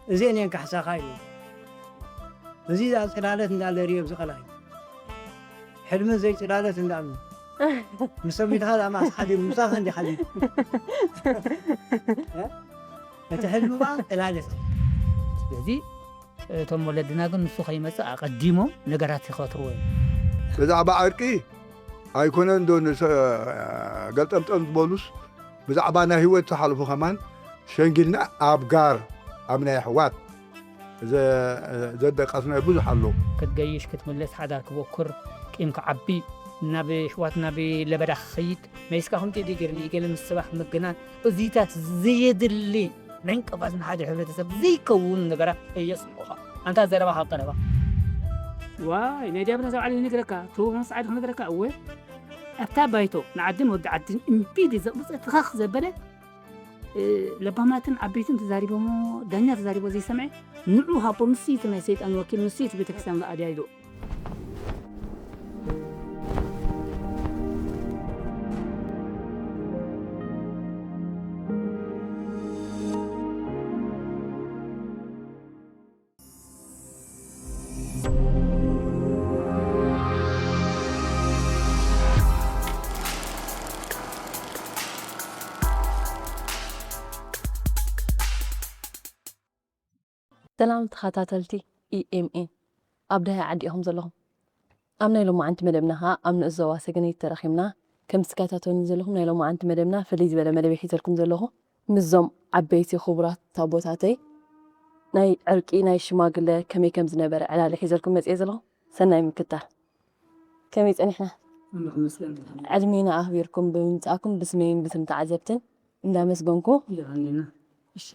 እዚአን እየን ካሕሳኻ እዩ። እዚ ኣብ ጽላለት እንዳለ ርእዮ ኣብዚ ቀላይ። ሕልሚ ዘይጽላለት እንዳሉ። ምስ ሰሚድኻ ዛማ ሓዲሩ ምሳኻ እንዲ ሓዲሩ። እ? እቲ ሕልሚ ባ ጽላለት። ስለዚ እቶም ወለድና ግን ንሱ ከይመጽእ ኣቐዲሞም ነገራት ይኸትርዎ እዮም። ብዛዕባ ዕርቂ ኣይኮነን ዶ ንሰ-፣ ገልጠምጠም ዝበሉስ ብዛዕባ ናይ ህይወት ዝሓለፉ ከማን ሸንጊልና ኣብ ጋር ኣብ ናይ ኣሕዋት ዘ-፣ ዘደቀስናዮ ብዙሕ ኣሎ። ክትገይሽ ክትምለስ ሓዳር ክበኩር ቂም ክዓቢ ናብ ኣሕዋት ናብ ለበዳ ክኸይድ መይስካ ከምቲ ዲግርኒ ገለ ምስ ስራሕ ምግናን እዚታት ዘየድሊ ንዕንቅፋት ንሓደ ሕብረተሰብ ዘይከውን ነገራት እየስምዑኻ። ኣንታ ዘረባ ካብ ቀረባ። ዋይ ናይ ዲያብሎስ ኣውዓሊ ንግረካ ትህቦ መስዓድ ክነግረካ እወ ኣብታ ባይቶ ንዓድን ወዲ ዓድን እምቢ ዘቕብፀ ትኸኽ ዘበለ እ፣ ለባማትን ዓበይትን ተዛሪቦሞ ዳኛ ተዛሪቦ ዘይሰምዐ ንዑ ሃቦ ምስቲ ናይ ሰይጣን ወኪል ምስቲ ቤተክርስትያን ዝኣድያ ኢሉ። ሰላም ተኸታተልቲ ኢኤምኤን፣ ኣብ ደሃይ ዓዲ ኢኹም ዘለኹም። ኣብ ናይ ሎማዓንቲ መደብና ኸዓ ኣብ ንኡስ ዞባ ሰገነይቲ ተረኺብና። ከም ትከታተሉኒ ዘለኹም ናይ ሎማዓንቲ መደብና ፍልይ ዝበለ መደብ ሒዘልኩም ዘለኹ ምስዞም ዓበይቲ ክቡራት ኣቦታተይ ናይ ዕርቂ ናይ ሽማግለ ከመይ ከም ዝነበረ ዕላለ ሒዘልኩም መፅየ ዘለኹ። ሰናይ ምክታል። ከመይ ጸኒሕና? ኣምላኽ ይመስገን። ዕድሜና ኣኽቢርኩም ብምምጻእኩም ብስመይን ብስም ተዓዘብትን እንዳመስገንኩ። የቐንየልና። እሺ።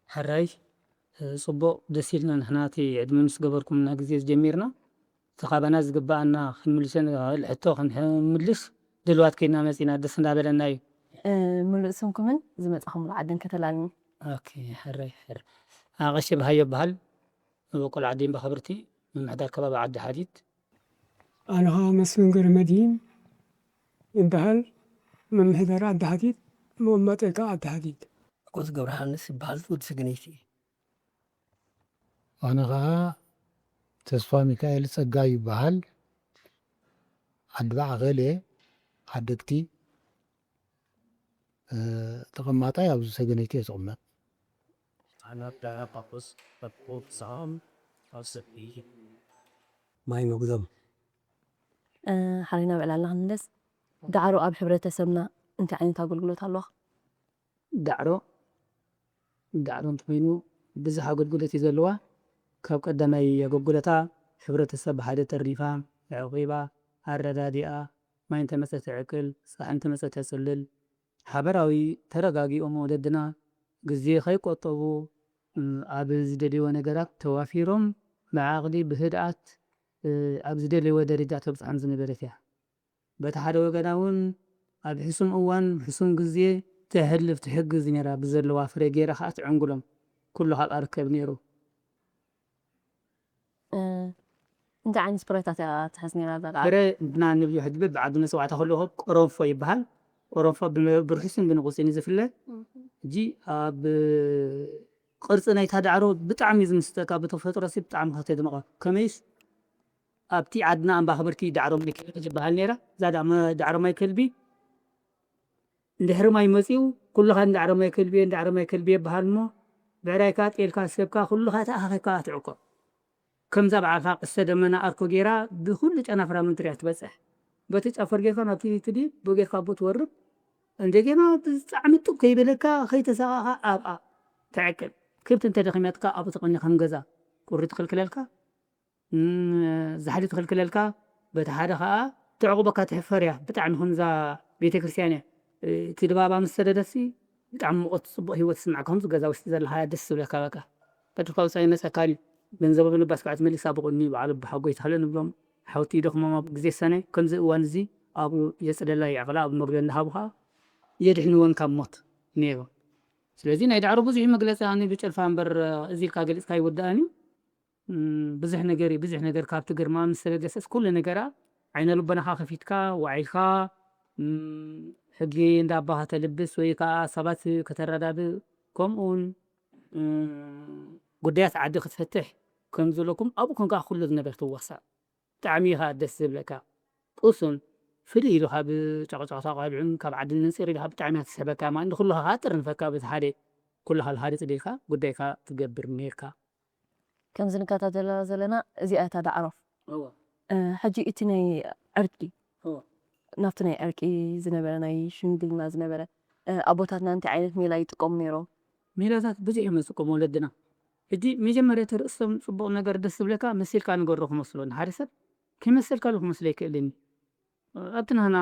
ሕራይ፣ እ፣ ጽቡቕ፣ ደስ ኢልና ንሕና እቲ ዕድመ ምስ ገበርኩምና ግዜ ዝጀሚርና፣ እቲ ካባና ዝግብኣና ክንምልሶ ንኽእል ሕቶ ክንምልስ ድልዋት ኮይና መጺና፣ ደስ እንዳበለና እዩ። እ፣ ምሉእ ስምኩምን ዝመጻኹምሉ ዓድን ከተላልኒ። ኦኬ፣ ሕራይ፣ ሕራይ። ኣቐሺ ብሃዮ ይበሃል። ምብቁል ዓዲ እምባ ክብርቲ፣ ምምሕዳር ከባቢ ዓዲ ሓዲድ። ኣነ ኸዓ መስፍን ገብረመድህን ይበሃል። ምምሕዳር ዓዲ ሓዲድ፣ መቐመጠይ ከዓ ዓዲ ሓዲድ። ኣጎት ገብረሃንስ ይበሃል፣ ወዲ ሰገነይቲ። ኣነ ኸዓ ተስፋ ሚካኤል ጸጋይ ይበሃል። ዓዲ ባዕኸል እየ፣ ዓደግቲ። እ፣ ተቐማጣይ ኣብዚ ሰገነይቲ እየ ዝቕመጥ። ማይ መጉዞም። እ፣ ሓሪና ብዕላልና ክንምለስ፣ ዳዕሮ ኣብ ሕብረተሰብና እንታይ ዓይነት ኣገልግሎት ኣለዋ? ዳዕሮ፣ ዳዕሮ እንተኾይኑ ብዙሕ ኣገልግሎት እዩ ዘለዋ። ካብ ቀዳማይ ኣገልግሎታ ሕብረተሰብ ብሓደ ጠርኒፋ፣ ኣዕቒባ፣ ኣረዳዲኣ፣ ማይ እንተመጸ ትዕቅል፣ ጸሓይ እንተመጸ ተጽልል፣ ሓበራዊ ተረጋጊኦም ወለድና ግዜ ከይቆጠቡ፣ እ፣ ኣብ ዝደልይዎ ነገራት ተዋፊሮም ብዓቕሊ ብህድኣት፣ እ፣ ኣብ ዝደልይዎ ደረጃ ተብጽሖም ዝነበረት እያ። በቲ ሓደ ወገና እውን ኣብ ሕሱም እዋን፣ ሕሱም ግዜ ተሕልፍ፣ ትሕግዝ ነይራ። ብዘለዋ ፍረ ገይራ ኸኣ ትዕንግሎም። ኩሉ ካብኣ ርከብ ነይሩ። እ፣ እንታይ ዓይነት ፍረታት እያ ትሕዝ ነይራ እዛ ዳዕሮ? ፍረ ንሕና ንብልዮ ሕጂ በብዓዱ ነሰዋዕታ ከለኹ ቆረንፎ ይበሃል። ቆረንፎ ብ-፣ ብርሑስን ብንቑጽን እዩ ዝፍለ። እህ። ሕጂ ኣብ ቅርጺ ናይታ ዳዕሮ ብጣዕሚ እዩ ዝምስጠካ፣ ብተፈጥሮሲ ብጣዕሚ ከተድንቖ። ከመይስ ኣብቲ ዓድና ኣምባ ክብርቲ ዳዕሮ ማይ ከልቢ ትበሃል ነይራ። እዛ ዳዕመ-፣ ዳዕሮ ማይ ከልቢ እንድሕሪ ማይ መጺኡ፣ ኩልኻ ንዳዕሮ ማይ ከልቢ፣ ንዳዕሮ ማይ ከልቢ ይበሃል እሞ፣ ብዕራይካ፣ ጤልካ፣ ሰብካ፣ ኩልኻ ተኣኻኺብካ ትዕቆ። ከምዛ በዓልኻ ቀስተ ደመና ኣርኮ ጌራ ብኹሉ ጨናፍራ ምድሪ እያ ትበጽሕ። በቲ ጨፈር ጌርካ ናብቲ ትዲ፣ ብኡ ጌርካ ብኡ ትወርድ። እንደገና ብጣዕሚ ጡብ ከይበለካ፣ ከይተሳቐኻ ኣብኣ ትዕቅብ። ክብቲ እንተ ደኺማትካ ኣብኡ ተቐኒኻ ከም ገዛ ቁሪ ትኽልክለልካ። እም፣ ዛሕሊ ትኽልክለልካ፣ በቲ ሓደ ኸኣ ተዕቑበካ ትሕፈር እያ። ብጣዕሚ ከምዛ ቤተክርስትያን እያ። እቲ ድባባ ምስ ሰደደሲ ብጣዕሚ ሙቐት ጽቡቕ ህይወት ይስምዓካ። ከምዚ ገዛ ውሽጢ ዘለኻ ደስ ዝብለካ በቃ። ቀድርካ ውጻኢ ይመጸካን እዩ። ገንዘቡ ምልባስ ከዓ ትመልሳ ብቑኒ በዓል ኣቦሓጎይ ተኽለ ንብሎም ሓውቲ ይደኽሞም ኣብ ግዜ ሰነ። ከምዚ እዋን እዚ ኣብኡ የጽለላ ይዕቕላ፣ ኣብ መግቢ እናሃቡ ከዓ የድሕንወን ካብ ሞት ነይሩ። ስለዚ ናይ ዳዕሮ ብዙሕ እዩ መግለጺ፣ ኣነ ብጨልፋ እምበር እዚ ኢልካ ገሊጽካ ኣይውዳእን እዩ። እም፣ ብዙሕ ነገር እዩ፣ ብዙሕ ነገር ካብቲ ግርማ ምስ ተበገሰስ ኩሉ ነገራ ዓይነ ልቦናኻ ከፊትካ፣ ዋዒልካ፣ እም፣ ሕጊ እንዳ ኣባኻ ተልብስ ወይ ከኣ ሰባት ከተረዳድእ፣ ከምኡውን እ፣ ጉዳያት ዓዲ ክትፈትሕ ከም ዘለኩም ኣብኡ ኮንካ ኩሉ ዝነበር ትወሳእ። ብጣዕሚ ኢኻ ደስ ዝብለካ። ቅሱን ፍልይ ኢሉ ካብ ጨቕጨቕታ ቆልዑን ካብ ዓዲ ንጽር ኢልካ ብጣዕሚ እያ ትስሕበካ። ማለት ንኩሉ ከኣ ጥርንፈካ በቲ ሓደ ኩሉ ካልእ ሓደ ጽሊልካ ጉዳይካ ትገብር ነይርካ። ከምዚ ንከታተላ ዘለና እዚኣ እታ ዳዕሮ። እወ። እ፣ ሕጂ እቲ ናይ ዕርቂ፣ እወ። ናብቲ ናይ ዕርቂ ዝነበረ፣ ናይ ሽምግልና ዝነበረ፣ እ፣ ኣቦታትና እንታይ ዓይነት ሜላ ይጥቀሙ ነይሮም? ሜላታት ብዙሕ እዮም ዝጥቀሙ ወለድና። ሕጂ መጀመርያ እቲ ርእሶም ጽቡቕ ነገር ደስ ዝብለካ መሲልካ ንገሮ ክመስሎ። ንሓደ ሰብ ከይመሰልካሉ ክመስሎ ኣይክእልን እዩ። ኣብቲ ናህና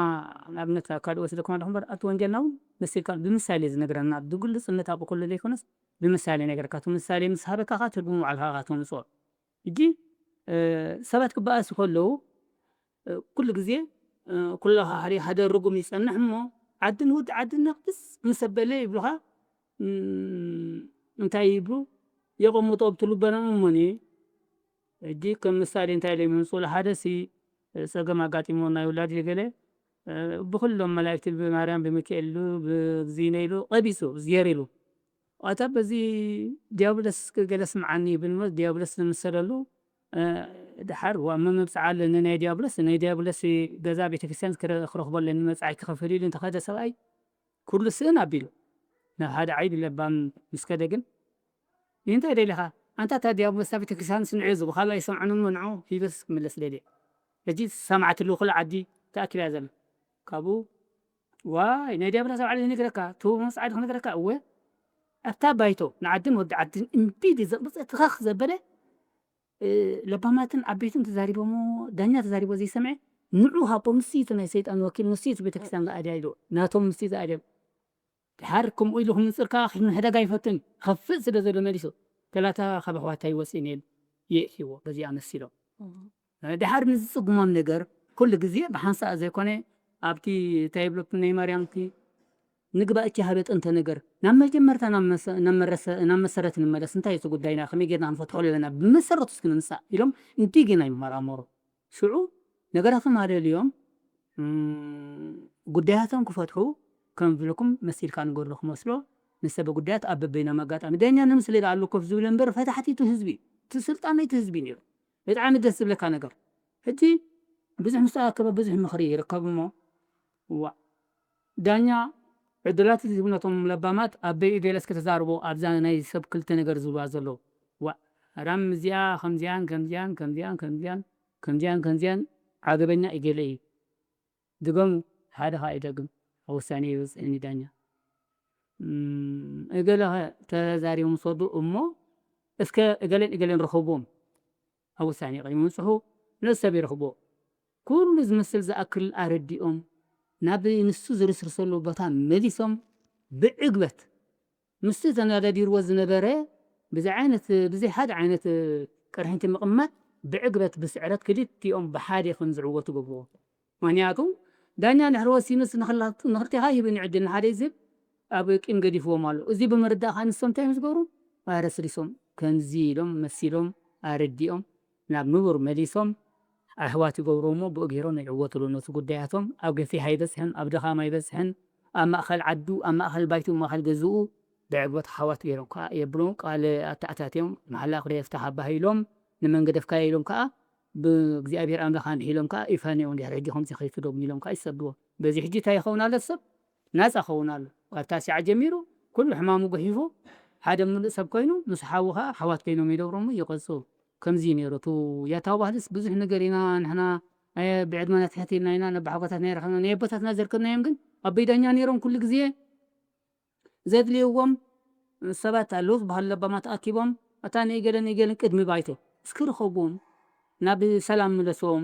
ንኣብነት ኣብ ካልእ ወስደኩም ኣለኹ እምበር ኣብቲ ወንጌልና እውን መሲልካ ብምሳሌ ዝነግረና ብግልጽነት ኣብኡ ከሎ ዘይኮነስ ብምሳሌ ነገርካ። እቲ ምሳሌ ምስ ሃበካ ከኣ ትርጉሙ ባዕልኻ ኢኻ ተምጽኦ። ሕጂ፣ እ፣ ሰባት ክበኣሱ ከለዉ፣ እ፣ ኩሉ ግዜ፣ እ፣ ኩሉ ሓደ ሓደ ርጉም ይጸንሕ እሞ ዓዲ ንውዲ ዓዲ ነቕድስ ምስ ኣበለ ይብሉኻ። እም፣ እንታይ ይብሉ? የቐምጦ ኣብቲ ልቦናኦም እሞኒ። ሕጂ ከም ምሳሌ እንታይ ኢሎም የምጽኡ? ሓደ ሲ ጸገም ኣጋጢሞ ናይ ውላድ ገለ፣ እ፣ ብኹሎም መላእክቲ ብማርያም ብሚካኤል ኢሉ ብእግዚእነ ኢሉ ቀቢጹ፣ እግዚኣብሔር ኢሉ። ኣታ በዚ ዲያብሎስ ገለ ስምዓኒ ይብል እሞ ዲያብሎስ ዝምሰለሉ፣ እ፣ ድሓር ዋ መመብጽዓ ኣለኒ ናይ ዲያብሎስ፣ ናይ ዲያብሎስ ገዛ ቤተክርስትያን ክረ-፣ ክረኽቦ ኣለኒ መብጽዓይ ክኸፍል ኢሉ እንተኸደ ሰብኣይ ኩሉ ስእን ኣቢሉ ናብ ሓደ ዓቢ ለባም ምስ ከደ ግን እንታይ ደሊኻ? ኣንታ እታ ዲያብሎስ እታ ቤተክርስትያን ስንዑ ዝብሉ ካልእ ኣይሰምዖን እሞ ንዑ ሂበስ ክምለስ ደልየ። ሕጂ ሰማዕቲ ልኡኹል ዓዲ ተኣኪባ ዘላ። ካብኡ ዋይ ናይ ዲያብሎስ ኣብ ዓዲ ዝነግረካ፣ ትህቦ መብጽዓ ዶ ክነግረካ? እወ ኣብታ ባይቶ ንዓድን ወዲ ዓድን እምቢ ድዩ ዘቕብጸ ትኸኽ ዘበለ፣ እ፣ ለባማትን ዓበይትን ተዛሪቦሞ ዳኛ ተዛሪቦ ዘይሰምዐ ንዑ ሃቦ ንሱ እዩ እቲ ናይ ሰይጣን ወኪል ንሱ እዩ እቲ ቤተክርስትያን ዝኣድያ ኢሉ ናቶም ንሱ እዩ ዝኣድዮም። ድሓር ከምኡ ኢሉ ክምንጽር ከኣ ክምሕደግ ኣይፈትን ክኸፍእ ስለ ዘሎ መሊሱ ተላታ ካብ ኣሕዋታይ ወፂእን እየን የእትይዎ በዚኣ መሲሎም። ድሓር ንዝጽግሞም ነገር ኩሉ ግዜ ብሓንሳእ ዘይኮነ ኣብቲ እንታይ ይብለኩም ናይ ማርያም እቲ ንግባእ እቲ ሃበ ጥንተ ነገር ናብ መጀመርታ ናብ መሰ- ናብ መረሰ- ናብ መሰረት ንመለስ እንታይ እቲ ጉዳይና ከመይ ጌርና ክንፈትሖ ኣለና ብመሰረቱ እስኪ ንምጻእ ኢሎም እንዲህ ጌና ይመራመሩ። ሽዑ ነገራቶም ኣለልዮም እም፣ ጉዳያቶም ክፈትሑ ከም ዝብለኩም መሲልካ ንገድሎ ክመስሎ ንሰበ ጉዳያት ኣብ በበይኖም ኣጋጣሚ ዳኛ ንምስሊ ኣሎ ኮፍ ዝብል እምበር ፈታሕቲ እቲ ህዝቢ እቲ ስልጣን ናይቲ ህዝቢ ነይሩ። ብጣዕሚ ደስ ዝብለካ ነገር ሕጂ ብዙሕ ምስ ተኣከበ ብዙሕ ምኽሪ ይርከብ እሞ ዋ ዳኛ ዕድላት ዝህቡ ነቶም ለባማት ኣበይ እገለ እስከ ተዛርቦ ኣብዛ ናይ ሰብ ክልተ ነገር ዝብልዋ ዘለዉ ዋ ራም እዚኣ ከምዚኣን ከምዚኣን ከምዚኣን ከምዚኣን ከምዚኣን ከምዚኣን ዓገበኛ እገለ እዩ ድገሙ ሓደ ከዓ ይደግም ኣብ ውሳኔ ይበፅሕኒ ዳኛ እም፣ እገለ ከ ተዛሪቦም ዝሰዱ እሞ እስከ እገለን እገለን ረኸብዎም ኣብ ውሳኔ ቅድሚ ምብፅሑ ነዚ ሰብ ይረኽብዎ ኩሉ ዝመስል ዝኣክል ኣረዲኦም ናብ ንሱ ዝርስርሰሉ ቦታ መሊሶም ብዕግበት ምስቲ ተናዳዲርዎ ዝነበረ ብዚ ዓይነት ብዘይ ሓደ ዓይነት ቅርሕንቲ ምቕማጥ ብዕግበት ብስዕረት ክልቲኦም ብሓደ ከም ዝዕወቱ ገብርዎ ምክንያቱ ዳኛ ድሕሪ ወሲኑስ ንኽልቲኻ ይህብኒ ዕድል ንሓደ ዝህብ ኣብ ቂም ገዲፍዎም ኣሎ እዚ ብምርዳእ ከዓ ንሶም እንታይ እዮም ዝገብሩ ኣረስሪሶም ከምዚ ኢሎም መሲሎም ኣረዲኦም ናብ ንቡር መሊሶም ኣሕዋት ይገብርዎ እሞ ብኡ ገይሮም ይዕወትሉ ነቲ ጉዳያቶም ኣብ ገፊሕ ኣይበፅሕን ኣብ ድኻም ኣይበፅሕን ኣብ ማእኸል ዓዱ ኣብ ማእኸል ባይቱ ማእኸል ገዝኡ ብዕግበት ኣሕዋት ገይሮም ከዓ የብሎም ቃል ኣተኣታትዮም መሓላ ክደ የፍታሕ ኣባሂሎም ንመን ገደፍካዮ ኢሎም ከዓ ብእግዚኣብሔር ኣምላኽ ኣንሒሎም ከዓ ይፋንዮም ድሕሪ ሕጂ ከምዚ ከይትደግሙ ኢሎም ከዓ ይሰድዎ በዚ ሕጂ እንታይ ይኸውን ኣሎ ሰብ ናፃ ኸውን ኣሎ ካብታ ሲዓ ጀሚሩ ኩሉ ሕማሙ ገሒፉ ሓደ ምሉእ ሰብ ኮይኑ ምስ ሓዉ ከዓ ኣሕዋት ኮይኖም ይደብሮም ይቐፅሉ ከምዚ እዩ ነይሩ እቲ ያታዊ ባህልስ ብዙሕ ነገር ኢና ንሕና ኣየ ብዕድመና ትሕት ኢልና ኢና ነባሓጎታት ናይ ረኸብና ናይ ኣቦታትና ዘርከብናዮም ግን ኣበይ ዳኛ ነይሮም ኩሉ ግዜ ዘድልይዎም ሰባት ኣለዉ ዝበሃሉ ለባማት ኣኪቦም እታ ንእገለ ንእገለን ቅድሚ ባይቶ እስኪ ርኸብዎም ናብ ሰላም ምለስዎም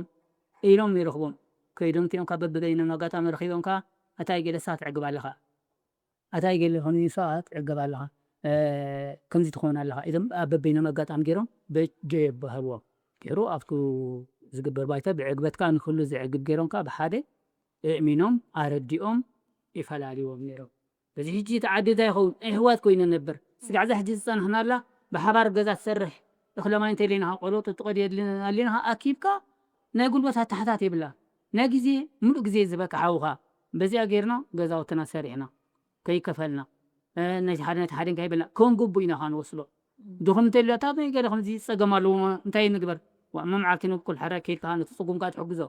ኢሎም ይረኽቦም ከይዶም እቲኦም ካብ በብበይኖም ኣጋጣሚ ረኺቦም ከዓ ኣታ እገለ ንሳ ትዕግብ ኣለኻ ኣታ እገለ ኾኑ ንሳ ትዕግብ ኣለኻ ከምዚ ትኾን ኣለኻ ኢሎም ኣብ በበይኖም ኣጋጣሚ ገይሮም በጀ የባህልዎም ድሕሩ ኣብቱ ዝግበር ባይቶ ብዕግበት ከዓ ንክሉ ዘዕግብ ገይሮም ከዓ ብሓደ እእሚኖም ኣረዲኦም ይፈላልዎም ነይሮም በዚ ሕጂ እቲ ዓዲ እንታይ ይኸውን ኣሕዋት ኮይነ ነበር ስጋዕ እዛ ሕጂ ዝፀናሕናላ ብሓባር ገዛ ትሰርሕ እኽለ ማይ እንተይለና ቆሎ ጥጥቆ ኣሊና ኣኪብካ ናይ ጉልበት ኣተሓታት የብላ ናይ ግዜ ሙሉእ ግዜ ዝበካ ሓውኻ በዚኣ ገይርና ገዛውትና ሰሪሕና ከይከፈልና ነቲ ሓደ ነቲ ሓደ እንታይ ይበልና ከም ግቡእ ኢና ኸዓ ንወስዶ። ድኹም እንተልዮ እታ ገለ ከምዚ ጸገም ኣለዎ፣ እንታይ ንግበር? ዋ መምዓኪ ንብቁል ሓራ ከይድካ ነቲ ጽጉም ከኣ ትሕግዞ።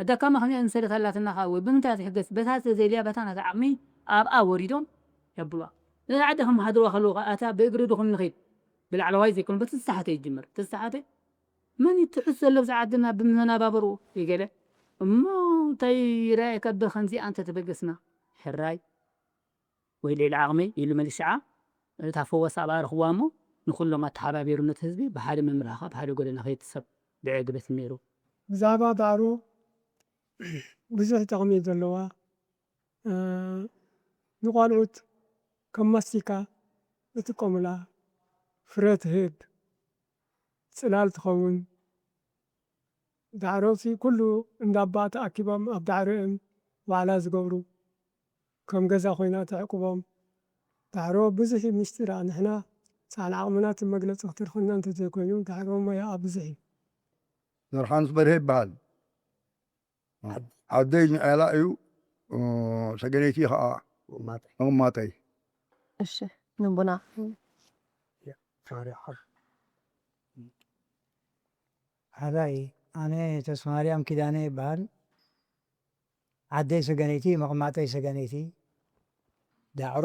እዳካ መኽንያ እንሰለት ኣላትና ኸዓ ወይ ብምንታይ ትሕገዝ? በታ ተዘይልያ በታ ናታ ዓቕሚ ኣብኣ ወሪዶም የብልዋ። ነዛ ዓዲ ከመሓድርዋ ከለዉ ኸዓ እታ ብእግሪ ድኹም ንኸይድ ብላዕለዋይ ዘይኮነ በቲ ዝተሓተ ይጅምር። እቲ ዝተሓተ መን እዩ ትሑት ዘሎ ብዛ ዓድና ብምመናባበሩ ይገለ እሞ እንታይ ይረኣየካ ብኸምዚኣ እንተተበገስና ሕራይ ወይ ልዕሊ ዓቕመይ ኢሉ መሊስዓ እታ ፈወሳ ኣብኣ ረኽዋ እሞ ንኹሎም ኣተሓባቢሩ ነቲ ህዝቢ ብሓደ መምርሃኻ ብሓደ ጎደና ከይትሰብ ብዕግበት ነይሩ። ብዛዕባ ዳዕሮ ብዙሕ ጥቕሚ እዩ ዘለዋ። ንቋልዑት ከም ማስቲካ ንጥቀሙላ፣ ፍረ ትህብ፣ ጽላል ትኸውን። ዳዕሮሲ ኩሉ እንዳባ ተኣኪቦም ኣብ ዳዕሮ እዮም ዋዕላ ዝገብሩ። ከም ገዛ ኮይና ተዕቅቦም። ዳዕሮ ብዙሕ እዩ ምስጢራ። ንሕና ሳን ዓቕምና እቲ መግለጺ ክትርኽና እንተዘይኮይኑ ዳዕሮ ሞያኣ ብዙሕ እዩ። ዘርሓንስ በርሀ ይበሃል። ዓደይ ንዕላ እዩ። ሰገነይቲ ከዓ መቕማጠይ። እሺ ንቡና ሓራይ ኣነ ተስፋማርያም ኪዳነ ይበሃል። ዓደይ ሰገነይቲ መቕማጠይ ሰገነይቲ። ዳዕሮ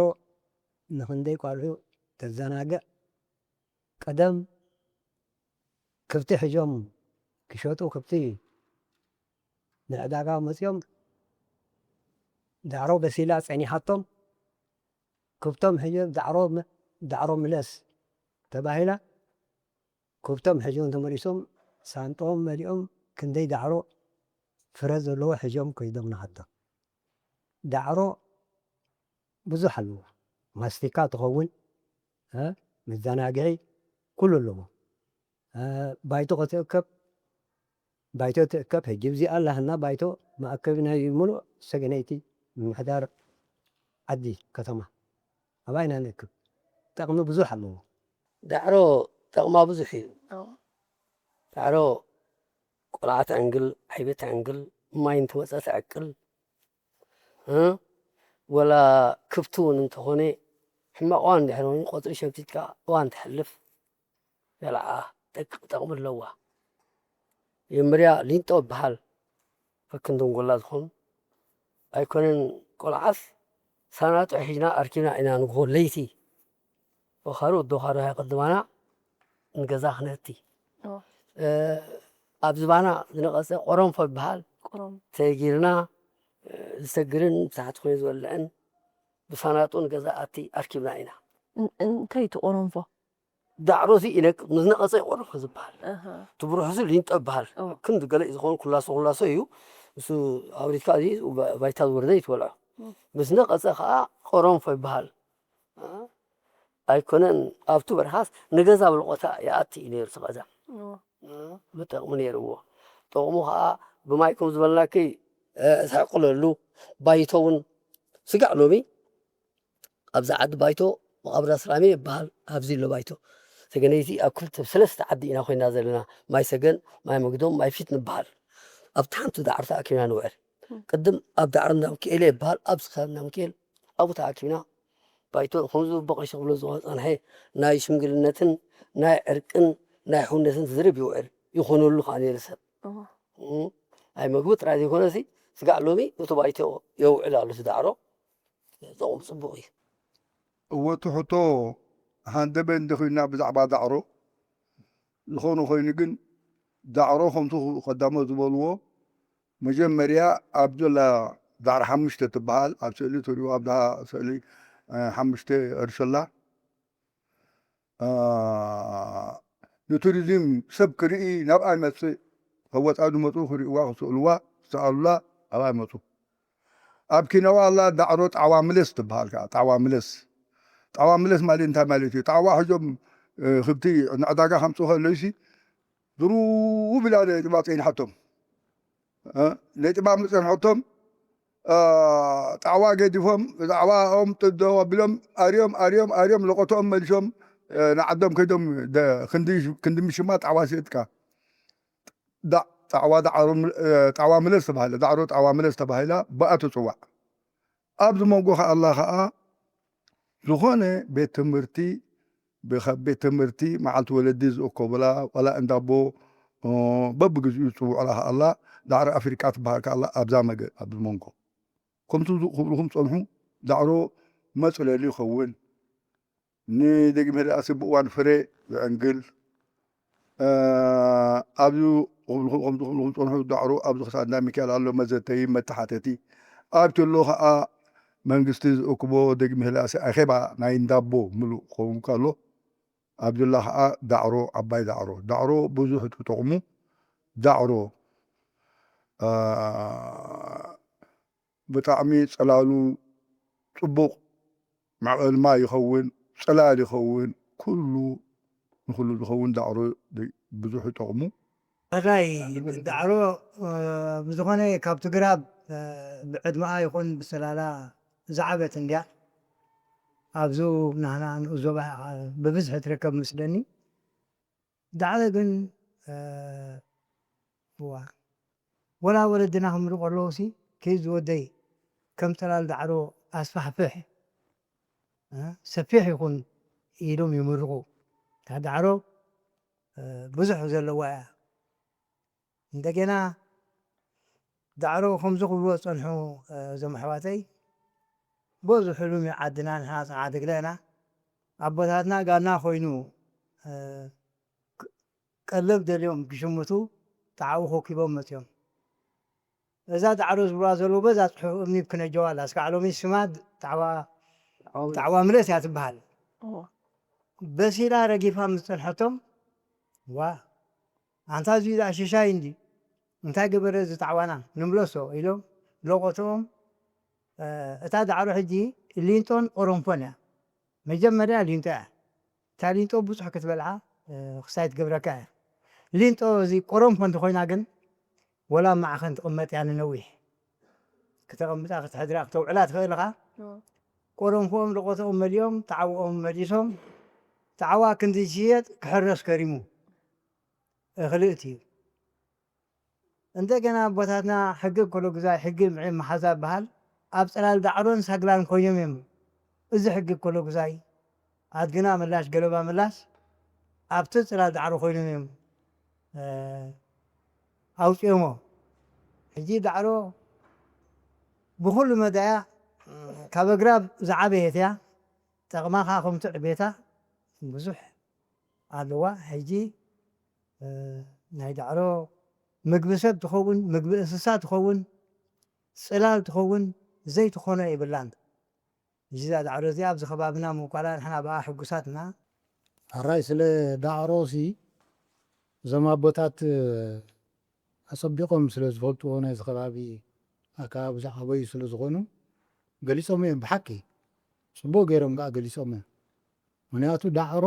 ንኽንደይ ቋልዑ ተዘናግዕ። ቀደም ክብቲ ሒዞም ክሸጡ ክብቲ ንዕዳጋ መፅኦም ዳዕሮ በሲላ ፀኒሓቶም ክብቶም ሒዞም ዳዕሮ ዳዕሮ ምለስ ተባሂላ ክብቶም ሒዞም ተመሊሶም ሳንጦም መሊኦም ክንደይ ዳዕሮ ፍረ ዘለዎ ሒዞም ከይዶም ንሃቶም ዳዕሮ ብዙሕ ኣለዎ። ማስቲካ ትኸውን፣ መዘናግዒ ኩሉ ኣለዎ። ባይቶ ክትእከብ፣ ባይቶ ትእከብ። ሕጂ እዚኣ ኣላህና ባይቶ መኣከቢ ናይ ሙሉእ ሰገነይቲ ምምሕዳር ዓዲ ከተማ ኣባይና ንእክብ። ጠቕሚ ብዙሕ ኣለዎ። ዳዕሮ ጠቕማ ብዙሕ እዩ። ዳዕሮ ቆልዓ ተዕንግል፣ ዓይበ ተዕንግል፣ ማይ እንትመፀ ተዕቅል፣ ወላ ክብቲ እውን እንተኾነ ሕማቕ እዋን እንድሕር ኮይኑ ቆፅሪ ሸምቲትካ እዋን ተሕልፍ በልዓ ጠቅም ጠቕሚ ኣለዋ። የምርያ ሊንጦ ይበሃል። ፈክን ደንጎላ ዝኾኑ ኣይኮነን ቆልዓስ ሳናጡ ሒዝና ኣርኪብና ኢና ንግሆ ለይቲ ወኻሩ ወዲ ወኻሩ ሃይ ቅድማና ንገዛ ክነቲ ኣብ ዝባና ዝነቐፀ ቆረንፎ ይበሃል። ተጊርና ዝሰግርን ብታሕቲ ኮይኑ ዝበልዕን ብሳናጡ ንገዛ ኣቲ ኣርኪብና ኢና። እንታይ እቲ ቆረንፎ? ዳዕሮ እዚ ይነቅብ፣ ንዝነቐጸ እዩ ቆረንፎ ዝበሃል። እቲ ብሩሕ እዚ ሊንጦ ይበሃል። ክንዲ ገለ እዩ ዝኾኑ ኩላሶ ኩላሶ እዩ። እሱ ኣብሪካ እዚ ባይታ ዝወረደ እዩ ትበልዖ። ምስ ነቐጸ ከዓ ቆረንፎ ይበሃል። ኣይኮነን ኣብቲ በረኻስ ንገዛ ብልቆታ ይኣቲ እዩ ነይሩ እቲ ቀደም። ብጠቕሚ ነይርዎ። ጠቕሙ ከዓ ብማይ ከም ዝበልናኪ ተዕቅለሉ ባይቶ እውን ስጋዕ ሎሚ ኣብዛ ዓዲ ባይቶ መቓብር ኣስላሜ ይበሃል። ኣብዚ ኣሎ ባይቶ ሰገነይቲ ኣብ ክልተ ሰለስተ ዓዲ ኢና ኮይና ዘለና። ማይ ሰገን፣ ማይ መግዶም፣ ማይ ፊት ንበሃል። ኣብቲ ሓንቲ ዳዕሮ ተኣኪብና ንውዕል። ቅድም ኣብ ዳዕሮ እንዳ ሚካኤል ይበሃል፣ ኣብዚ ከባቢ እንዳ ሚካኤል ኣብኡ ተኣኪብና ባይቶ ከምዚ በቐሽ ክብሎ ዝፀንሐ ናይ ሽምግልነትን ናይ ዕርቅን ናይ ሕውነትን ዝርብ ይውዕል ይኾነሉ ከዓ ነይሩ ሰብ። ናይ መግቢ ጥራይ ዘይኮነሲ ስጋዕ ሎሚ እቲ ባይቶ የውዕል ኣሎ እቲ ዳዕሮ። ጥቕሙ ፅቡቕ እዩ። እወ እቲ ሕቶ ሃንደበ እንድኺና ብዛዕባ ዳዕሮ ዝኾነ ኮይኑ ግን ዳዕሮ ከምቲ ቀዳሞት ዝበልዎ መጀመርያ ኣብ ዘላ ዳዕሮ ሓሙሽተ ትበሃል ኣብ ስእሊ ትሪኡ ኣብ ስእሊ ሓሙሽተ እርሽላ ንቱሪዝም ሰብ ክርኢ ናብኣ ይመፅእ። ካብ ወፃኢ ዝመፁ ክርእይዋ ክስእልዋ ክሰኣሉላ ኣብኣ ይመፁ። ኣብ ኪነዋ ኣላ ዳዕሮ ጣዕዋ ምለስ ትበሃል ከዓ ጣዕዋ ምለስ። ጣዕዋ ምለስ ማለት እንታይ ማለት እዩ? ጣዕዋ ሕዞም ክብቲ ንዕዳጋ ከምፅኡ ከለዩሲ ድሩብ ኢላ ነጢባ ፀኒሓቶም። ነጢባ ምፀንሖቶም ጣዕዋ ገዲፎም ጣዕዋኦም ጥዶ ኣቢሎም ኣርዮም ኣርዮም ኣርዮም ለቆቶኦም መሊሶም ንዓዶም ከይዶም ክንዲ ምሽማ ጣዕዋ ስእጥካ ጣዕዋ ምለስ ተባሂላ ዳዕሮ ጣዕዋ ምለስ ተባሂላ ብኣ ትፅዋዕ። ኣብዚ መንጎ ከኣላ ከዓ ዝኾነ ቤት ትምህርቲ ብከብ ቤት ትምህርቲ መዓልቲ ወለዲ ዝእከቡላ ዋላ እንዳቦ በብግዚኡ ዝፅውዑላ ከኣላ ዳዕሮ ኣፍሪቃ ትበሃል ከኣላ ኣብዛ መገ ኣብዚ መንጎ ከምቲ ክብልኹም ፀንሑ። ዳዕሮ መፅለሊ ይኸውን፣ ንደግመ ህዳእሲ ብእዋን ፍረ ዝዕንግል፣ ኣብዚ ክብልኹም ከምዚ ክብልኹም ፀንሑ። ዳዕሮ ኣብዚ ክሳድ እንዳ ሚካኤል ኣሎ መዘተይ መተሓተቲ ኣብቲ ኣሎ ከዓ መንግስቲ ዝእክቦ ደግመ ህዳእሲ ኣኼባ ናይ እንዳቦ ምሉእ ክኸውን ከሎ ኣብዚላ ከዓ ዳዕሮ ዓባይ ዳዕሮ ዳዕሮ ብዙሕ ትጠቕሙ። ዳዕሮ ብጣዕሚ ጽላሉ ጽቡቕ፣ መዕቐሊ ማይ ይኸውን፣ ጽላል ይኸውን፣ ኩሉ ንኹሉ ዝኸውን ዳዕሮ ብዙሕ ይጠቕሙ። ሕራይ ዳዕሮ ብዝኾነ ካብቲ ግራብ ብዕድመኣ ይኹን ብሰላላ ዝዓበት እንድያ። ኣብዙ ናህና ንኡስ ዞባ ብብዝሒ ትርከብ ምስለኒ። ዳዕሮ ግን እዋ ወላ ወለድና ክምርቆ ኣለዉ ሲ ከይ ዝወደይ ከም ጠላል ዳዕሮ ኣስፋሕፍሕ ሰፊሕ ይኹን ኢሎም ይምርቑ። እታ ዳዕሮ ብዙሕ ዘለዋ እያ። እንደገና ዳዕሮ ከምዚ ክብልዎ ዝጸንሑ እዞም ኣሕዋተይ በዚ ሕሉም እዩ ዓድና ንሕና ጽንዓት እግለ ኢና። ኣቦታትና ጋና ኮይኑ ቀለብ ደልዮም ክሽምቱ ተዓው ኮኪቦም መፅዮም። እዛ ዳዕሮ ዝብልዋ ዘለዉ በዛ ፅሑፍ እምኒ ብክነጀዋ ኣላ እስካዕ ሎሚ ስማ ጣዕዋ ጣዕዋ ምለት እያ ትበሃል። በሲላ ረጊፋ ምስ ፀንሐቶም ዋ ኣንታ እዚ ዝኣ ሽሻይ እንዲ እንታይ ገበረ እዚ ጣዕዋና ንምለሶ ኢሎም ለቆትኦም። እታ ዳዕሮ ሕጂ ሊንጦን ቆሮንፎን እያ። መጀመርያ ሊንጦ እያ። እታ ሊንጦ ብዙሕ ክትበልዓ ክሳይ ትገብረካ እያ። ሊንጦ እዚ ቆሮንፎ እንተኾይና ግን ወላ ማዕኸን ትቕመጥ እያ ንነዊሕ ክተቐምጣ ክትሕድራ ክተውዕላ ትኽእል ኢኻ። ቆሮንፎኦም ልቆትኦም መሊኦም ተዓውኦም መሊሶም ተዓዋ ክንዲ ዝሽየጥ ክሕረስ ከሪሙ እኽሊ እትዩ። እንደገና ኣቦታትና ሕጊ ኮሎጉዛይ ሕጊ ምዒ መሓዛ ይበሃል ኣብ ፅላል ዳዕሮን ሳግላን ኮይኖም እዮም። እዚ ሕጊ ኮሎጉዛይ ኣድግና ምላሽ ገለባ ምላሽ ኣብቲ ፅላል ዳዕሮ ኮይኖም እዮም ኣውፅኦሞ። ሕጂ ዳዕሮ ብኩሉ መዳያ ካብ ኣግራብ ዝዓበየት እያ። ጠቕማ ከዓ ከምቲ ዕቤታ ብዙሕ ኣለዋ። ሕጂ ናይ ዳዕሮ ምግቢ ሰብ ትኸውን፣ ምግቢ እንስሳ ትኸውን፣ ፅላል ትኸውን፣ ዘይትኾኖ የብላን። እዛ ዳዕሮ እዚኣ ኣብዚ ከባብና ምውቃላ ንሕና ብኣ ሕጉሳት ኢና። ሕራይ ስለ ዳዕሮ ሲ እዞም ኣቦታት ኣፀቢቖም ስለ ዝፈልጥዎ ናይዚ ከባቢ ኣከባቢ ዝዓበዩ ስለ ዝኾኑ ገሊፆም እዮም ብሓቂ ፅቡቅ ገይሮም ከዓ ገሊፆም እዮም። ምክንያቱ ዳዕሮ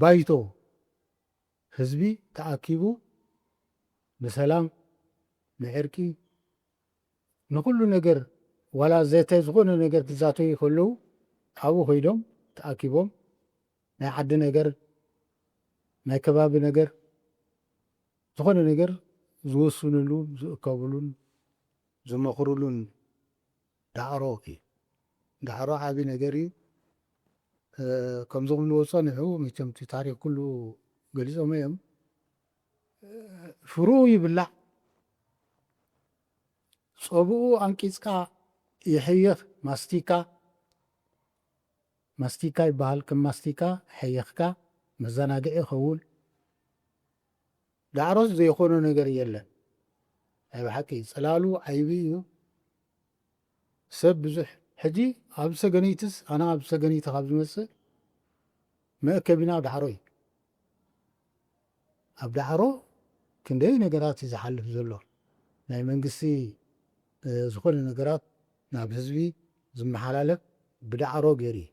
ባይቶ ህዝቢ ተኣኪቡ ንሰላም ንዕርቂ ንኩሉ ነገር ዋላ ዘተ ዝኾነ ነገር ክዛተዩ ከለዉ ኣብኡ ከይዶም ተኣኪቦም ናይ ዓዲ ነገር ናይ ከባቢ ነገር ዝኾነ ነገር ዝውስንሉን ዝእከብሉን ዝመኽርሉን ዳዕሮ እዩ። ዳዕሮ ዓቢ ነገር እዩ። ከምዚ ክብልዎ ዝጸንሑ መቸም እቲ ታሪኽ ኩሉ ገሊጾሞ እዮም። ፍርኡ ይብላዕ፣ ጸብኡ ኣንቂጽካ ይሕይኽ። ማስቲካ ማስቲካ ይበሃል። ከም ማስቲካ ሕይኽካ መዘናግዒ ይኸውን። ዳዕሮስ ዘይኾኖ ነገር የለን። ናይ ብሓቂ ጽላሉ ዓይቢ እዩ። ሰብ ብዙሕ ሕጂ ኣብ ሰገነይትስ ኣነ ኣብ ሰገነይቲ ካብ ዝመጽእ መእከቢና ዳዕሮ እዩ። ኣብ ዳዕሮ ክንደይ ነገራት እዩ ዝሓልፍ ዘሎ። ናይ መንግስቲ ዝኾነ ነገራት ናብ ህዝቢ ዝመሓላለፍ ብዳዕሮ ገይሩ እዩ።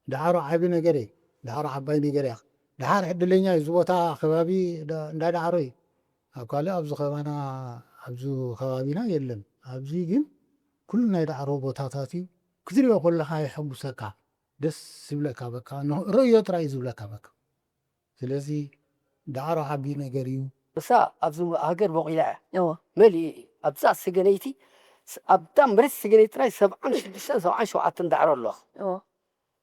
ዳዕሮ ዓቢ ነገር እዩ። ዳዕሮ ዓባይ ነገር እያ። ደሓር ዕድለኛ እዩ። እዚ ቦታ ከባቢ እንዳ ዳዕሮ እዩ። ኣብ ካልእ ኣብዚ ከባና ኣብዚ ከባቢና የለን። ኣብዚ ግን ኩሉ ናይ ዳዕሮ ቦታታት እዩ። ክትሪኦ ከለኻ የሐጉሰካ። ደስ ይብለካ በቃ። ርእዮ ጥራይ እዩ ዝብለካ በቃ። ስለዚ ዳዕሮ ዓቢ ነገር እዩ። ንሳ ኣብዚ ሃገር ቦቒላ እያ። እወ። መሊኡ እዩ። ኣብዛ ሰገነይቲ ኣብታ መሬት ሰገነይቲ ጥራይ ሰብዓን ሽዱሽተን ሰብዓን ሸውዓተን ዳዕሮ ኣለዋ።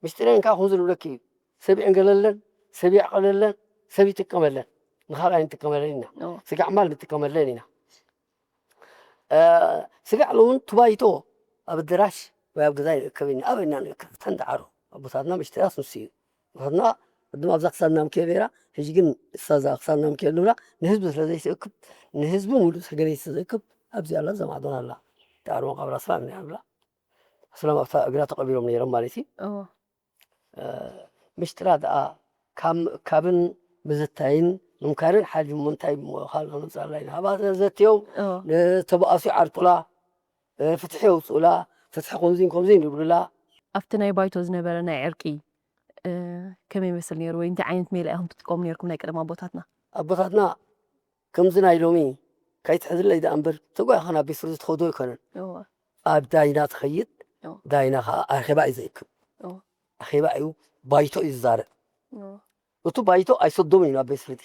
ምስጢረን ከዓ ከምዚ ዝብለኪ እዩ። ሰብ ይዕንገለለን፣ ሰብ ይዕቐለለን፣ ሰብ ይጥቀመለን፣ ንኻልኣይ ንጥቀመለን ኢና። ስጋዕ ማል ንጥቀመለን ኢና። ስጋዕ ሎውን ትባይቶ ኣብ ኣደራሽ ወይ ኣብ ገዛ ይእከብ ኢና። ኣበይና ንእከብ? ተንዳዓሮ ኣቦታትና ምሽጢራት ንሱ እዩ። ኣቦታትና ቅድም ኣብዛ ክሳድና ምክየ ነይራ፣ ሕጂ ግን እሳዛ ክሳድና ምክየ ንብላ ንህዝቢ ስለ ዘይትእክብ፣ ንህዝቢ ሙሉእ ሰገነይቲ ስለ ዘይእክብ ኣብዚኣ ኣላ፣ ዘማዕዶና ኣላ። ዳዕሮ መቃብራ ስላ ንብላ። ስሎም ኣብታ እግራ ተቐቢሮም ነይሮም ማለት እዩ። ምሽጥራ ደኣ ካብ ምእካብን ምዝታይን ምምካርን ሓሊፉ እሞ እንታይ እሞ ካልእ ከምጻላ ኢና። ኣብኣ ዘትዮም ንተባእሱ ይዓርቁላ፣ ፍትሒ የውጽኡላ፣ ፍትሒ ከምዚን ከምዚን ይብሉላ። ኣብቲ ናይ ባይቶ ዝነበረ ናይ ዕርቂ ከመይ ይመስል ነይሩ? ወይ እንታይ ዓይነት ሜላ ኢኹም ትጥቀሙ ነይርኩም ናይ ቀደም ኣቦታትና? ኣቦታትና ከምዚ ናይ ሎሚ ካይትሕዝለይ ደኣ እምበር ተጓይኻ ናብ ቤት ፍርዲ ትኸዶ ኣይኮነን። ኣብ ዳይና ትኸይድ፣ ዳይና ኸዓ ኣኼባ እዩ ዘእክብ። ኣኼባ እዩ፣ ባይቶ እዩ ዝዛረብ። እቱ ባይቶ ኣይሰዶም እዩ ናብ ቤት ፍርዲ።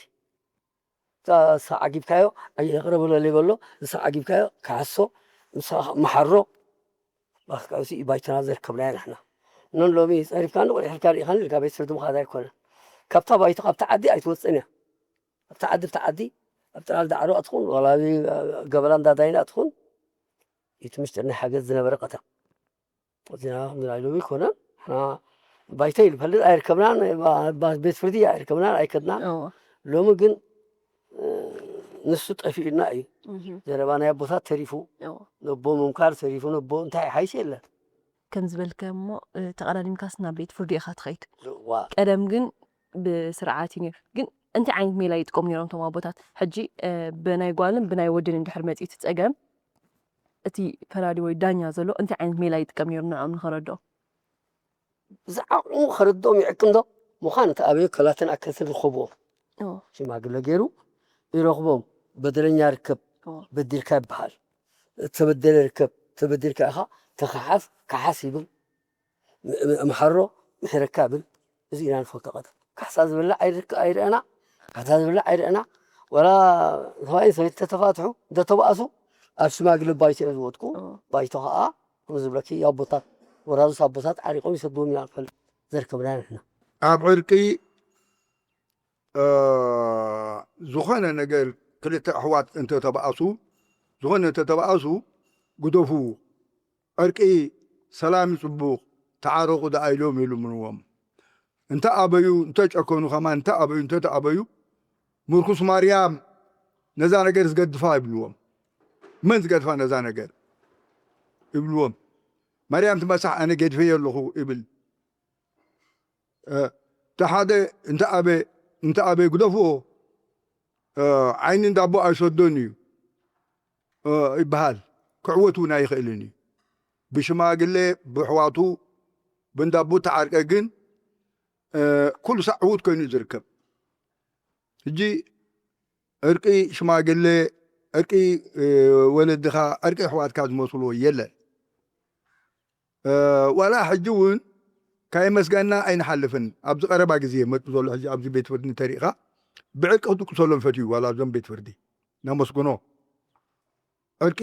እሳ ዓጊብካዮ፣ ይቕረ በለለይ በሎ፣ እሳ ዓጊብካዮ፣ ክሓሶ፣ ምሓሮ። ባክካዮሲ እዩ ባይቶና ዘርከብናዮ ንሕና። ኖን ሎሚ ጸሪፍካኒ፣ ቆሊሕልካ ርኢኻኒ ኢልካ ቤት ፍርዲ ምኻድ ኣይኮነን። ካብታ ባይቶ፣ ካብታ ዓዲ ኣይትወጽእን እያ። ኣብታ ዓዲ፣ ኣብታ ዓዲ፣ ኣብ ጥራል ዳዕሮ ኣትኹን፣ ዋላ ኣብ ገበላ እንዳ ዳይና ኣትኹን፣ እቲ ምሽጢር ናይ ሓገዝ ዝነበረ ቀደም። እዚና ከምዚ ናይ ሎሚ ኣይኮነን። ንሕና ባይቶ ይፈልጥ ኣይርከብናን፣ ባ-፣ ባ-፣ ቤት ፍርዲ ኣይርከብናን፣ ኣይከድናን። እወ። ሎሚ ግን፣ እ፣ ንሱ ጠፊኡና እዩ። እህ። ዘረባ ናይ ኣቦታት ተሪፉ፣ እወ። ነቦ ምምካር ተሪፉ፣ ነቦ እንታይ ሓይሽ የለን። ከም ዝበልከ እሞ፣ እ፣ ተቐዳዲምካስ ናብ ቤት ፍርዲ ኢኻ ትኸይድ። እዋ። ቀደም ግን ብስርዓት እዩ ነይሩ። ግን እንታይ ዓይነት ሜላ ይጥቀሙ ነይሮም እቶም ኣቦታት? ሕጂ፣ እ፣ ብናይ ጓልን ብናይ ወድን እንድሕር መጺኡ እቲ ጸገም፣ እቲ ፈራዲ ወይ ዳኛ ዘሎ እንታይ ዓይነት ሜላ ይጥቀም ነይሩ ንዕኦም ንኸረድኦም? ብዝዓቕሙ ከረድኦም ይዕቅም ዶ? ምዃን እቲ ኣበዩ ከላትን ኣከልትን ርኸብዎ። እዎ። ሽማግለ ገይሩ ይረኽቦም። በደለኛ ርከብ፣ እዎ። በዲልካ ይበሃል። እተበደለ ርከብ፣ ተበዲልካ ኢኻ፣ ተኸሓስ፣ ከሓስ ይብል። ም-፣ ም-፣ ምሓሮ፣ ምሕረካ ይብል። እዚ ኢና ንፈቶ ቀደም። ካሕሳ ዝብላዕ ኣይርክ-፣ ኣይርአና፣ ካሕሳ ዝብላዕ ኣይርአና። ወላ ሰብኣይን ሰበይቲ ተተፋትሑ፣ እንተተባእሱ፣ ኣብ ሽማግለ ባይቶ እዮም ዝወድቁ። እዎ። ባይቶ ኸዓ፣ ከምዚ ዝብለኪ፣ ኣቦታት፣ ወራዙስ ኣቦታት ዓሪቆም ይሰድዎም ኢና ንፈልጥ። ዘርከብና ንሕና። ኣብ ዕርቂ፣ እ፣ ዝኾነ ነገር ክልተ ኣሕዋት እንተተባእሱ፣ ዝኾነ እንተተባእሱ፣ ግደፉ። ዕርቂ ሰላም እዩ ጽቡቕ፣ ተዓረቑ ደኣ ኢሎም ይልምንዎም። እንተ ኣበዩ፣ እንተ ጨከኑ ከማን፣ እንተ ኣበዩ፣ እንተ ተኣበዩ፣ ምርኩስ ማርያም ነዛ ነገር ዝገድፋ ይብልዎም። መን ዝገድፋ ነዛ ነገር? ይብልዎም። ማርያም ትመሳሕ፣ ኣነ ገድፈዮ ኣለኹ ይብል። እ፣ እንተ ሓደ፣ እንተ ኣበ፣ እንተ ኣበ ግደፍዎ፣ እ፣ ዓይኒ እንዳቦ ኣይሰዶን እዩ፣ እ፣ ይበሃል። ክዕወት እውን ኣይኽእልን እዩ። ብሽማግሌ፣ ብኣሕዋቱ፣ ብእንዳቦ ተዓርቀ ግን፣ እ፣ ኩሉ ሳዕ ዕዉት ኮይኑ እዩ ዝርከብ። ሕጂ ዕርቂ ሽማግሌ፣ ዕርቂ፣ እ፣ ወለድኻ፣ ዕርቂ ኣሕዋትካ ዝመስልዎ የለን። እ፣ ዋላ ሕጂ እውን ካየመስገና ኣይንሓልፍን። ኣብዚ ቀረባ ግዜ መጡ ዘሎ ሕጂ ኣብዚ ቤት ፍርዲ እንተሪእኻ፣ ብዕርቂ ክትድቅሰሎም ፈትዩ፣ ዋላ እዞም ቤት ፍርዲ ነመስግኖ። ዕርቂ፣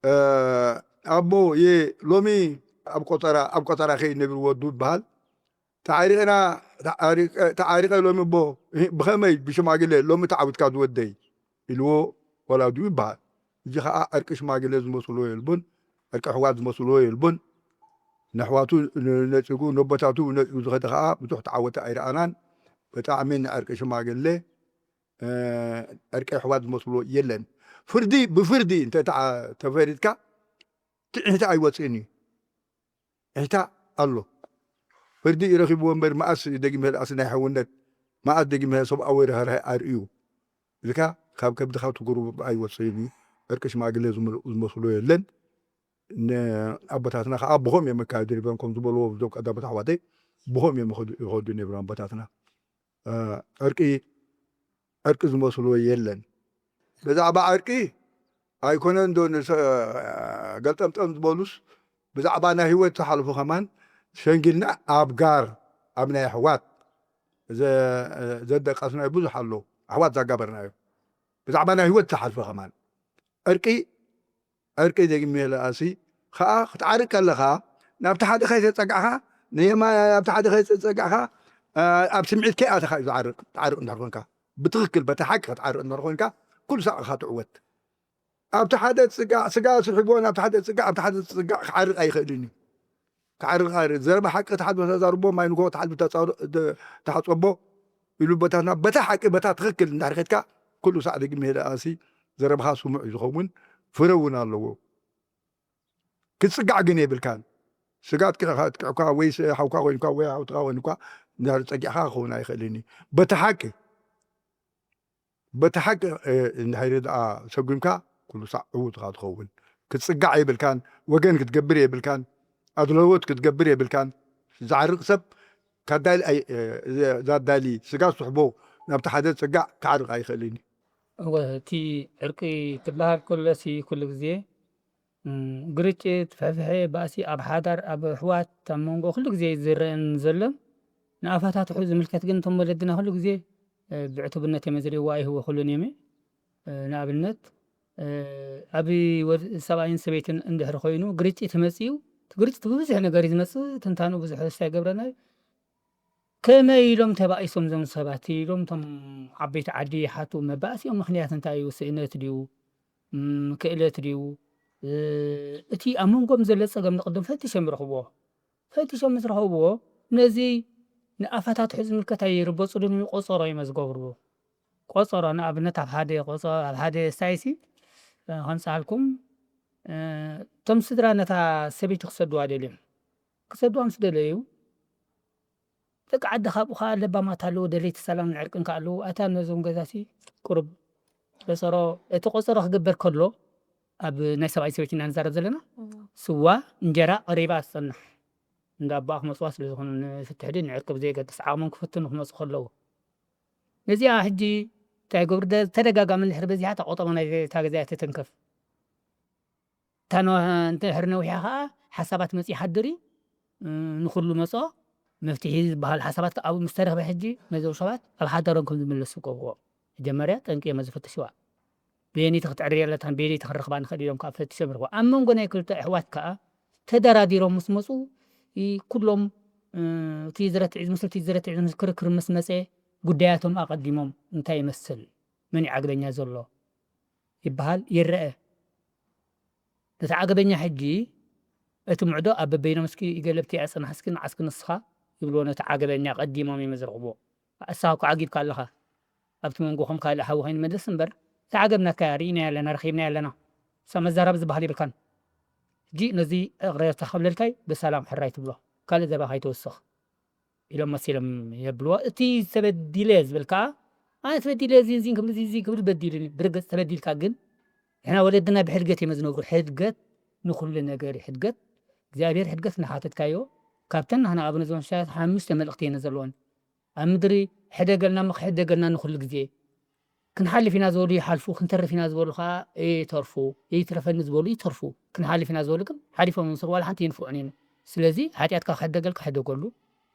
እ፣ ኣቦ፣ የ-፣ ሎሚ ኣብ ቆጸራ፣ ኣብ ቆጸራ ከይድ ነቢሩ ወዱ ይበሃል። ተዓሪቕና፣ ተዓሪቀ፣ ተዓሪቀ ሎሚ ኣቦ፣ እህ፣ ብኸመይ? ብሽማግለ፣ ሎሚ ተዓዊትካ ዝወደይ ኢልዎ ወላዲኡ ይበሃል። ሕጂ ኸዓ ዕርቂ ሽማግለ ዝመስልዎ የልቦን፣ ዕርቂ ኣሕዋት ዝመስልዎ የልቦን። ነሕዋቱ ን-፣ ነጺጉ፣ ነቦታቱ ነጺጉ ዝኸደ ኸዓ ብዙሕ ተዓወተ ኣይረኣናን። ብጣዕሚ ንዕርቂ ሽማግለ፣ እ፣ ዕርቂ ኣሕዋት ዝመስልዎ የለን። ፍርዲ ብፍርዲ እንተ ተዓ-፣ ተፈሪድካ፣ ትዕቢት ኣይወጽእን እዩ። እታ ኣሎ። ፍርዲ ረኺብዎ እምበር፣ መኣስ ደጊመ ልኣስ ናይ ሕውነት፣ መኣስ ደጊመ ሰብኣዊ ርህራሄ ኣርእዩ ኢልካ ካብ ከብድኻ ትጉርብብ ኣይወጽእን እዩ። ዕርቂ ሽማግለ ዝምል-፣ ዝመስሎ የለን። ንኣቦታትና ከዓ ብኸም እዮም ይካየዱ ነይሮም፣ ከም ዝበልዎ እዞም ቀዳሞት ኣሕዋተይ፣ ብኸም እዮም ይኸዱ፣ ይኸዱ ነይሮም ኣቦታትና። እ፣ ዕርቂ፣ ዕርቂ ዝመስሎ የለን። ብዛዕባ ዕርቂ ኣይኮነን ዶ ንሰ-፣ ገልጠምጠም ዝበሉስ፣ ብዛዕባ ናይ ህይወት ዝሓለፉ ከማን ሸንጊልና ኣብ ጋር፣ ኣብ ናይ ኣሕዋት ዘ-፣ ዘደቀስናዮ ብዙሕ ኣሎ። ኣሕዋት ዘጋበርናዮ። ብዛዕባ ናይ ህይወት ዝሓልፈ ከማን። ዕርቂ ዕርቂ ደጊም ምህላኣሲ ከዓ ክትዓርቅ ከለኻ ናብቲ ሓደ ከይተጸጋዕኻ ንየማን ናብቲ ሓደ ከይተጸጋዕካ ኣብ ስምዒት ከይኣተኻ እዩ ዝዓርቅ። ትዓርቅ እንድሕር ኮንካ ብትኽክል በቲ ሓቂ ክትዓርቅ እንድሕር ኮንካ ኩሉ ሳዕ ኢኻ ትዕወት። ኣብቲ ሓደ ጽጋዕ ስጋ ስሒቦ ናብቲ ሓደ ጽጋዕ ኣብቲ ሓደ ጽጋዕ ክዓርቅ ኣይኽእልን እዩ። ክዓርቅ ዘረባ ሓቂ ተሓድቦ ተዛርቦ ማይ ንጎ ተሓድቦ ተሓጸቦ ኢሉ በታትና በታ ሓቂ በታ ትኽክል እንዳርኸትካ ኩሉ ሳዕ ደጊም ምህላኣሲ ዘረባኻ ስሙዕ እዩ ዝኸውን፣ ፍረ እውን ኣለዎ። ክትጽጋዕ ግን የብልካን። ስጋ ኣጥቂዕካ ኣጥቂዕኳ ወይ ሓውካ ኮይንኳ ወይ ሓውትኻ ኮይንኳ እንድሕር ጸጊዕካ ክኸውን ኣይኽእልን እዩ። በቲ ሓቂ በቲ ሓቂ እንድሕር ደኣ ሰጒምካ ኩሉ ሳዕ ዕዉት ኢኻ ትኸውን። ክትጽጋዕ የብልካን፣ ወገን ክትገብር የብልካን፣ ኣድለዎት ክትገብር የብልካን። ዝዓርቕ ሰብ ካዳሊ ኣይ- ዛዳሊ ስጋ ስሕቦ ናብቲ ሓደ ጽጋዕ ክዓርቕ ኣይኽእልን እዩ። እወ እቲ ዕርቂ ክበሃል ከሎሲ ኩሉ ግዜ ግርጭት፣ ፍሕፍሐ፣ ባእሲ ኣብ ሓዳር ኣብ ኣሕዋት ኣብ መንጎ ኩሉ ግዜ ዝረኣን ዘሎን ንኣፈታትሑ ዝምልከት ግን እቶም ወለድና ኩሉ ግዜ ብዕቱብነት እዮም ዝሪእዎ ኣይህወኹሉን እዮም። ንኣብነት ኣብ ሰብኣይን ሰበይትን እንድሕር ኮይኑ ግርጭት ይመፅእ እዩ። እቲ ግርጭት ብብዙሕ ነገር እዩ ዝመፅእ። ትንታኑ ብዙሕ ርሳ ይገብረና እዩ። ከመይ ኢሎም ተባኢሶም እዞም ሰባት ኢሎም እቶም ዓበይቲ ዓዲ ይሓቱ። መባእሲኦም ምኽንያት እንታይ እዩ? ስእነት ድዩ? ክእለት ድዩ? እቲ ኣብ መንጎም ዘሎ ፀገም ንቅድም ፈቲሾም ይረኽብዎ። ፈቲሾም ምስ ረኸብዎ ነዚ ንኣፈታትሑ ዝምልከት ኣይርበፁሉን እዩ። ቆፀሮ እዮም ዝገብርዎ። ቆፀሮ ንኣብነት ኣብ ሓደ ቆፀ ኣብ ሓደ ሳይሲ ከምፀሃልኩም እቶም ስድራ ነታ ሰበይቲ ክሰድዋ ደልዮም ክሰድዋ ምስ ደለዩ ደቂ ዓዲ ካብኡ ከዓ ለባማት ኣለዉ፣ ደለይቲ ሰላምን ዕርቅን ከዓ ኣለዉ። ኣታ ነዞም ገዛሲ ቁሩብ ቆፀሮ እቲ ቆፀሮ ክግበር ከሎ ኣብ ናይ ሰብኣይ ሰበይቲ ኢና ንዛረብ ዘለና ስዋ እንጀራ ቀሪባ ትፀንሕ እንዳ ኣቦኣ ክመፅዋ ስለ ዝኾኑ ንፍትሒ ድዩ ንዕርቂ ብዘየገድስ ዓቕሞም ክፍትኑ ክመፁ ከለዉ ነዚኣ ሕጂ እንታይ ገብሩ ተደጋጋሚ እንድሕር በዚሓ እታ ቆጠማ ናይ እታ ገዛ እያ ትትንከፍ። እታ እንድሕር ነዊሓ ከዓ ሓሳባት መፂ ሓድር እዩ ንኩሉ መፅኦ መፍትሒ ዝበሃል ሓሳባት ኣብኡ ምስ ተረኽበ ሕጂ ነዞም ሰባት ኣብ ሓዳሮም ከም ዝምለሱ ይገብርዎ። መጀመርያ ጠንቂ እዮም ዝፍትሽዋ። በየነይቲ ክትዕርር ኣለታን በየነይቲ ክንረኽባ ንኽእል ኢሎም ከዓ ፈቲሾም ይረኽቡ። ኣብ መንጎ ናይ ክልተ ኣሕዋት ከዓ ተደራዲሮም ምስ መፁ ኩሎም እቲ ዝረትዕ ዝመስል እቲ ዝረትዕ ዝመስል ክርክር ምስ መፀ ጉዳያቶም ኣቐዲሞም እንታይ ይመስል መን እዩ ዓግበኛ ዘሎ ይበሃል ይረአ። ነቲ ዓገበኛ ሕጂ እቲ ምዕዶ ኣብ በበይኖም እስኪ ይገለብቲ እያ ጽናሕ እስኪ ንዓስኪ ንስኻ ይብልዎ ነቲ ዓገበኛ ቀዲሞም እዮም ዝረኽብዎ። እሳ እኮ ዓጊብካ ኣለኻ ኣብቲ መንጎኹም ካልእ ሓዊ ከይንመልስ እምበር እታ ዓገብናካ እያ ርኢናያ ኣለና ረኺብናያ ኣለና እሳ መዛረቢ ዝበሃል የብልካን። ሕጂ ነዚ እቕሬታ ከብለልካይ ብሰላም ሕራይ ትብሎ ካልእ ዘባ ከይትወስኽ። ኢሎም መሲሎም የብልዎ። እቲ ተበዲለ ዝብል ከዓ ኣነ ተበዲለ እዚ እዚ ክብል እዚ እዚ ክብል በዲሉኒ። ብርግፅ ተበዲልካ ግን ንሕና ወለድና ብሕድገት እዮም ዝነብሩ። ሕድገት ንኩሉ ነገር እዩ። ሕድገት እግዚኣብሔር ሕድገት እናሓተትካዮ ካብተን ናህና ኣብ ነዞን ሻያት ሓሙሽተ መልእክቲ እየን ዘለወን። ኣብ ምድሪ ሕደገልና ምኽሕደገልና ንኩሉ ግዜ ክንሓልፍ ኢና ዝበሉ ይሓልፉ፣ ክንተርፍ ኢና ዝበሉ ከዓ ይተርፉ፣ ይትረፈኒ ዝበሉ ይተርፉ፣ ክንሓልፍ ኢና ዝበሉ ግን ሓሊፎም ይምስሉ ዋላ ሓንቲ ይንፍዑን እዮም። ስለዚ ሓጢኣትካ ክሕደገልካ ሕደገሉ።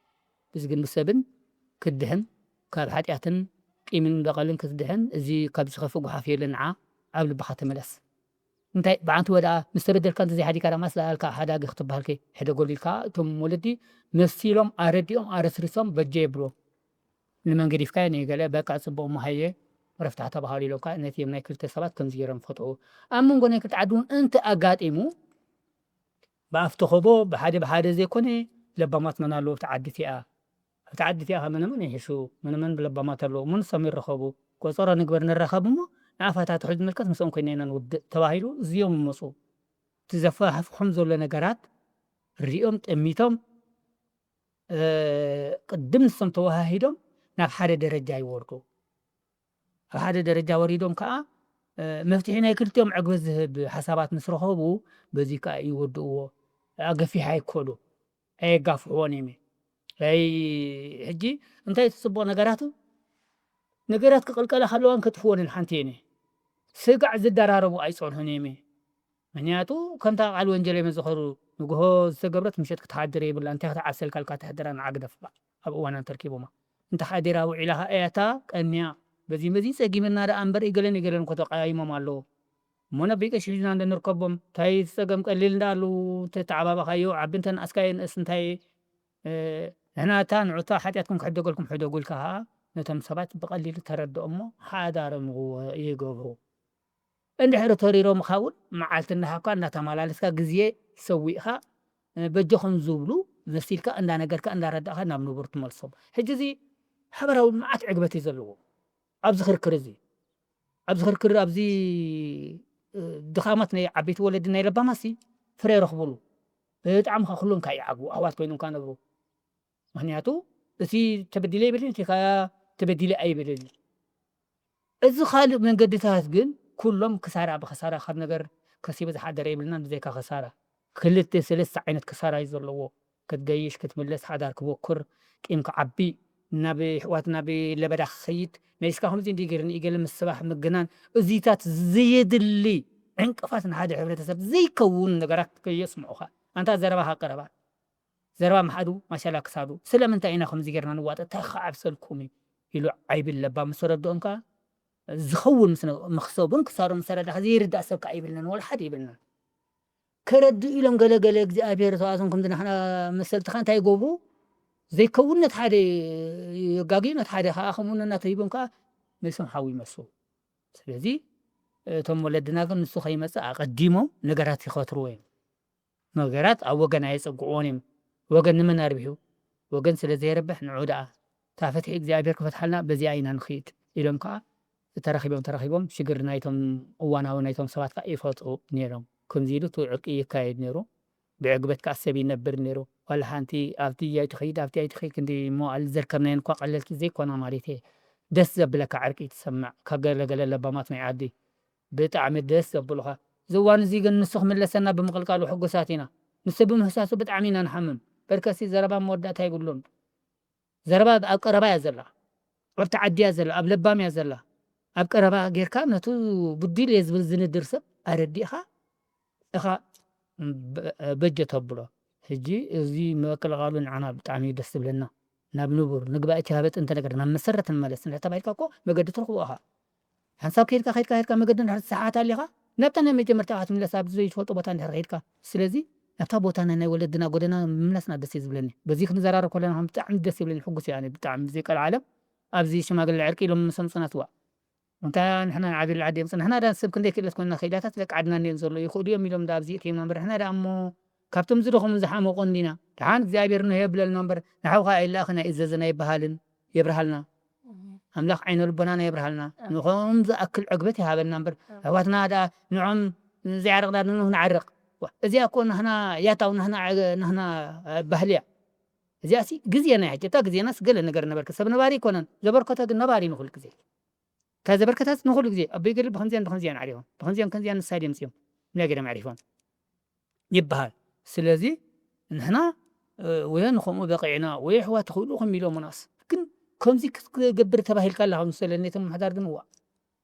ብዝግን ብሰብን ክትድሕን ካብ ሓጢኣትን ቂምን በቐልን ክትድሕን እዚ ካብ ዝኸፍእ ጉሓፍ የለን ንዓ ኣብ ልብኻ ተመለስ። እንታይ ብዓንትወ ደኣ ምስ ተበደልካ እንተዘይሓዲካ ደኣ ማስ ደኣ ኣልካ ሓዳጊ ክትበሃል ከ ሕደገሉ ኢልካ እቶም ወለዲ መሲሎም ኣረዲኦም ኣረስሪሶም በጀ የብልዎም። ንመን ገዲፍካዮ ንገለ በቃ ጽቡቕ እሞ ሃየ ረፍታሕ ተባሃሉ ኢሎም ከኣ ነቲ ናይ ክልተ ሰባት ከምዚ ገይሮም ፈትሑ። ኣብ መንጎ ናይ ክልተ ዓዲ እውን እንተ ኣጋጢሙ ብኣፍ ተኸቦ ብሓደ ብሓደ ዘይኮነ ለባማት መን ኣለዉ ኣብቲ ዓዲ እቲኣ ኣብቲ ዓዲ እቲኣ ከ መነመን ይሕሹ መነመን ለባማት ኣለዉ እሞ ንሶም ይረኸቡ ቆጸሮ ንግበር ንራኸብ እሞ ንኣፋታትሑ ዝምልከት ምስኦም ኮይና ኢና ንውድእ ተባሂሉ እዚኦም ይመፁ እቲ ዘፋሕፍሖም ዘሎ ነገራት ሪኦም ጠሚቶም ቅድም ንሶም ተወሃሂዶም ናብ ሓደ ደረጃ ይወርዱ ኣብ ሓደ ደረጃ ወሪዶም ከዓ መፍትሒ ናይ ክልቲኦም ዕግበት ዝህብ ሓሳባት ምስ ረኸቡ በዚ ከዓ ይወድእዎ ኣገፊሕ ኣይክእሉ ኣየጋፍሕዎን እየ ሕጂ እንታይ እቲ ፅቡቅ ነገራቱ ነገራት ክቅልቀላ ከለዋን ከጥፍወንን ሓንቲ እየ ስጋዕ ዝደራረቡ ኣይፀንሑን እየ ምክንያቱ ከምታ ቃል ወንጀል የመዘኸሩ ንግሆ ዝተገብረት ምሸት ክትሓድር የብላ እንታይ ክትዓብሰልካ ኢልካ ትሕድራ ንዓግደፍ ኣብ እዋና ተርኪቦማ እንተ ሓዲራ ውዒላ ከኣ እያታ ቀንያ በዚ በዚ ጸጊመና ደኣ እምበር ኢገለን ኢገለን እኮ ተቀያይሞም ኣለዉ እሞ ነቢይ ቀሺ ሒዝና እንደ ንርከቦም፣ እንታይ እቲ ጸገም ቀሊል እንዳሉ ተተዓባባኻዮ፣ ዓቢ እንተ ንኣስካዮ ንእስ እንታይ፣ እ፣ ንሕና እታ ንዑታ ሓጢኣትኩም ክሕደገልኩም ሕደጉ ኢልካ ኸኣ ነቶም ሰባት ብቐሊሉ ተረድኦሞ ሓዳሮም ይጎ-፣ ይገብሩ። እንድሕሪ ተሪሮምኻ እውን መዓልቲ እናሃብካ እናተመላለስካ ግዜ ሰዊእኻ፣ እ፣ በጀኹም ዝብሉ መሲልካ እንዳነገርካ እንዳረዳእካ ናብ ንቡር ትመልሶም። ሕጂ እዚ ሓበራዊ መዓት ዕግበት እዩ ዘለዎ። ኣብዚ ክርክር እዚ፣ ኣብዚ ክርክር ኣብዚ፣ እ፣ ድኻማት ናይ ዓበይቲ ወለዲ ናይ ለባማሲ ፍረ ረኽብሉ። ብጣዕሚ ከ ኩሎም ከ ይዓግቡ፣ ኣሕዋት ኮይኖም ከ ነብሩ። ምኽንያቱ እቲ ተበዲለ ይበልን፣ እቲ ከ ተበዲለ ኣይበልን። እዚ ካልእ መንገድታት ግን ኩሎም ክሳራ ብክሳራ ካብ ነገር ከሲቡ ዝሓደረ የብልናን፣ ብዘይካ ክሳራ። ክልተ ሰለስተ ዓይነት ክሳራ እዩ ዘለዎ። ክትገይሽ፣ ክትምለስ፣ ሓዳር ክበኩር፣ ቂም ክዓቢ፣ ናብ ኣሕዋት ናብ ለበዳ ክኸይድ፣ መሊስካ ከምዚ እንዲ ገይርኒ ገለ ምስ ስባሕ ምግናን፣ እዚታት ዘየድሊ ዕንቅፋት ንሓደ ሕብረተሰብ ዘይከውን ነገራት ከየስምዑኻ። ኣንታ ዘረባኻ ቀረባ። ዘረባ ምሓዱ ማሻላ ክሳዱ። ስለምንታይ ኢና ከምዚ ጌርና ንዋጠጥ? እንታይ ክዓብሰልኩም እዩ? ኢሉ ዓይቢ ለባ ምስ ተረድኦም ከኣ ዝኸውን ምስ ነ-፣ መኽሰቡን ክሳዶም ምስ ተረዳእካ ዘይርዳእ ሰብ ከኣ ይብልናን፣ ወላ ሓደ ይብልናን። ከረድኡ ኢሎም ገለ ገለ እግዚኣብሔር ተዋእዞም ከምዚ ንሕና መሰልትኻ እንታይ ይገብሩ? ዘይከውን ነቲ ሓደ የጋግዩ፣ ነቲ ሓደ ከኣ ከምኡ ነናተሂቦም ከኣ መሊሶም ሓዊ ይመስሉ። ስለዚ እቶም ወለድና ግን ንሱ ከይመጽእ ኣቐዲሞም ነገራት ይኸትርዎ እዮም። ነገራት ኣብ ወገን ኣየጸግዕዎን እዮም። ወገን ንመን ኣርቢሑ? ወገን ስለ ዘየርብሕ ንዑ ደኣ እታ ፍትሒ እግዚኣብሔር ክፈትሓልና በዚኣ ኢና ንኽይድ ኢሎም ከኣ ተራኺቦም ተራኺቦም ሽግር ናይቶም እዋናዊ ናይቶም ሰባት ከኣ ይፈትሑ ነይሮም። ከምዚ ኢሉ እቲ ዕርቂ ይካየድ ነይሩ። ብዕግበት ከኣ ሰብ ይነብር ነይሩ። ዋላ ሓንቲ ኣብቲ ኣይትኸይድ ኣብቲ ኣይትኸይድ ክንዲ መዋእል ዝዘርከብናየን እኳ ቀለልቲ ዘይኮና ማለት እየ። ደስ ዘብለካ ዕርቂ ትሰምዕ ካብ ገለገለ ለባማት ናይ ዓዲ። ብጣዕሚ ደስ ዘብሉኻ። እዚ እዋን እዚ ግን ንሱ ክምለሰና ብምቕልቃሉ ሕጉሳት ኢና። ንሱ ብምህሳሱ ብጣዕሚ ኢና ንሓምም። በርከሲ ዘረባ መወዳእታ የብሉን። ዘረባ ኣብ ቀረባ እያ ዘላ። ኣብቲ ዓዲ እያ ዘላ፣ ኣብ ለባም እያ ዘላ። ኣብ ቀረባ ጌርካ ነቱ ብዱል እየ ዝብል ዝንድር ሰብ ኣረዲእኻ ኢኻ በ-፣ በጀ ተብሎ። ሕጂ እዚ ምቅልቃሉ ንዓና ብጣዕሚ እዩ ደስ ዝብለና። ናብ ንቡር ንግባእ እቲ ሃበጥ እንተ ነገር ናብ መሰረት ንመለስ እንድሕር ተባሂልካ እኮ መገዲ ትረኽቦ ኢኻ። ሓንሳብ ከይድካ፣ ከይድካ፣ ከይድካ መገዲ እንድሕር ትሰሓት ኣሊኻ፣ ናብታ ናይ መጀመርታ ኢኻ ትምለስ፣ ኣብዚ ዘይትፈልጦ ቦታ እንድሕር ከይድካ። ስለዚ ናብታ ቦታና ናይ ወለድና ጎደና ምምላስና ደስ እዩ ዝብለኒ። በዚ ክንዘራረብ ከለና ብጣዕሚ ደስ ይብለኒ፣ ሕጉስ እየ ኣነ ብጣዕሚ ብዘይ ቀልዓለም ኣብዚ ሽማግለ ዕርቂ ኢሎም ምስ ኣምጽኡና ትዋእ። እንታይ ንሕና ንዓብየሉ ዓዲ የምጽእ። ንሕና ዳ ሰብ ክንደይ ክእለት ኮይንና ክኢላታት ደቂ ዓድና እንድዮም ዘሎ ይኽእሉ እዮም ኢሎም ዳ ኣብዚ እትዮም እምበር ንሕና ዳ እሞ ካብቶም ዝደኸሙን ዝሓመቑን ዲና። ደሓን እግዚኣብሔር ኖህ የብለልና እምበር ንሓውኻ ኣይላእኽን ኣይእዘዝን ኣይበሃልን። የብርሃልና። ኣምላኽ ዓይነ ልቦናና የብርሃልና። ኣሜን። ንኸም ዝኣክል ዕግበት ይሃበና እምበር ኣሜን። ኣሕዋትና ደኣ ንዖም ዘይዓረቕና ንኖህ ንዓርቕ። ዋ፣ እዚኣ እኮ ናህና ያታው ናህና ዕገ-፣ ናህና፣ እ፣ ባህሊ እያ። እዚኣሲ ግዜና እያ። ሕጂ እታ ግዜናስ ገለ ነገር ነበርክ። ሰብ ነባሪ ኣይኮነን። ዘበርከተ ግን ነባሪ ንኹሉ ግዜ። እታ ዘበርከታት ንኹሉ ግዜ ኣቦይ ገድሊ ብኸምዚያን ብኸምዚያን ዓሪፎም። ብኸምዚያን ከምዚያን ንሳ ድዮም ጽዮም። ንያ ገዳም ዓሪፎም። ይበሃል። ስለዚ ንሕና፣ እ፣ ወይ ንኸምኡ በቒዕና ወይ ኣሕዋት ክህሉ ከም ኢሎምናስ። ግን ከምዚ ክትገብር ተባሂልካ ኣላ ከም ዝሰለ ነቶም ምሕዳር ግን ዋ።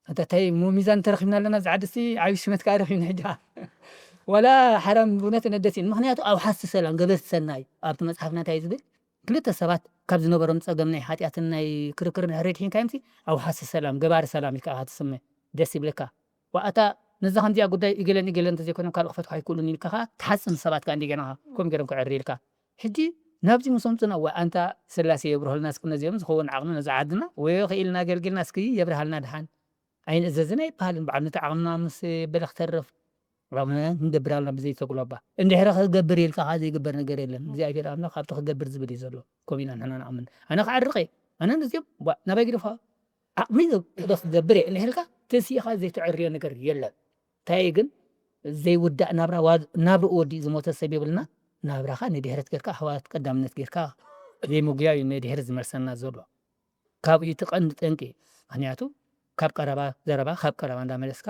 ኣንታ እንታይ እሞ ሚዛን ተረኺብና ኣለና ኣብዚ ዓዲ እስቲ ዓብዪ ሽመት ከኣ ረኺብና ሕጂ። ዋላ ሓራም ብእውነት ነደሲን። ምኽንያቱ ኣውሓስቲ ሰላም ገበርቲ ሰናይ ኣብቲ መጽሓፍና እንታይ እዩ ዝብል? ክልተ ሰባት ካብ ዝነበሮም ጸገም ናይ ሓጢኣትን ናይ ክርክርን ድሕሪ ድሒንካዮምሲ ኣውሓስቲ ሰላም፣ ገባሪ ሰላም ኢልካ ኢኻ ትስመ። ደስ ይብለካ። ዋእ ኣታ ነዛ ከምዚኣ ጉዳይ እገለን እገለን እንተዘይኮይኖም ካልእ ክፈትሑ ኣይክእሉን ኢልካ ኸኣ ትሓጽን ሰባት ከኣ እንዲገና ከምኡ ገይሮም ክዕርዩልካ። ሕጂ ናብዚ ምስ ኣምጹና እዋ ኣንታ ስላሴ የብርሆልና እስኪ ነዚኦም ዝኸውን ዓቕሚ ነዛ ዓድና ወይ ኽኢልና ኣገልጊልና እስኪ የብርሃልና ድሓን ኣይንእዘዝን ኣይበሃልን። በዓል ነቲ ዓቕምና ምስ በለ ክተርፍ ዓቕምና ክንገብር ኣለና ብዘይተጉላባ። እንድሕሪ ክገብር ኢልካ ኸኣ ዘይግበር ነገር የለን። እግዚኣብሔር ኣምላኽ ኣብቲ ክገብር ዝብል እዩ ዘሎ። ከምኡ ኢና ንሕና ንኣምን። ኣነ ክዓርቕ እየ። ኣነ ነዚኦም ዋ ናባይ ግደፎ። ዓቕሚ ዶ ክገብር እየ እንድሕር ኢልካ ተሲእኻ ዘይተዕርዮ ነገር የለን። እንታይ ግን ዘይውዳእ ናብራ ዋ-፣ ናብርኡ ወዲኡ ዝሞተ ሰብ የብልና። ናብራኻ ንድሕረት ጌርካ ኣሕዋት ቀዳምነት ጌርካ ዘይምጉያይ እዩ ንድሕረት ዝመልሰና ዘሎ። ካብኡ እዩ እቲ ቀንዲ ጠንቂ። ምኽንያቱ ካብ ቀረባ ዘረባ ካብ ቀረባ እንዳመለስካ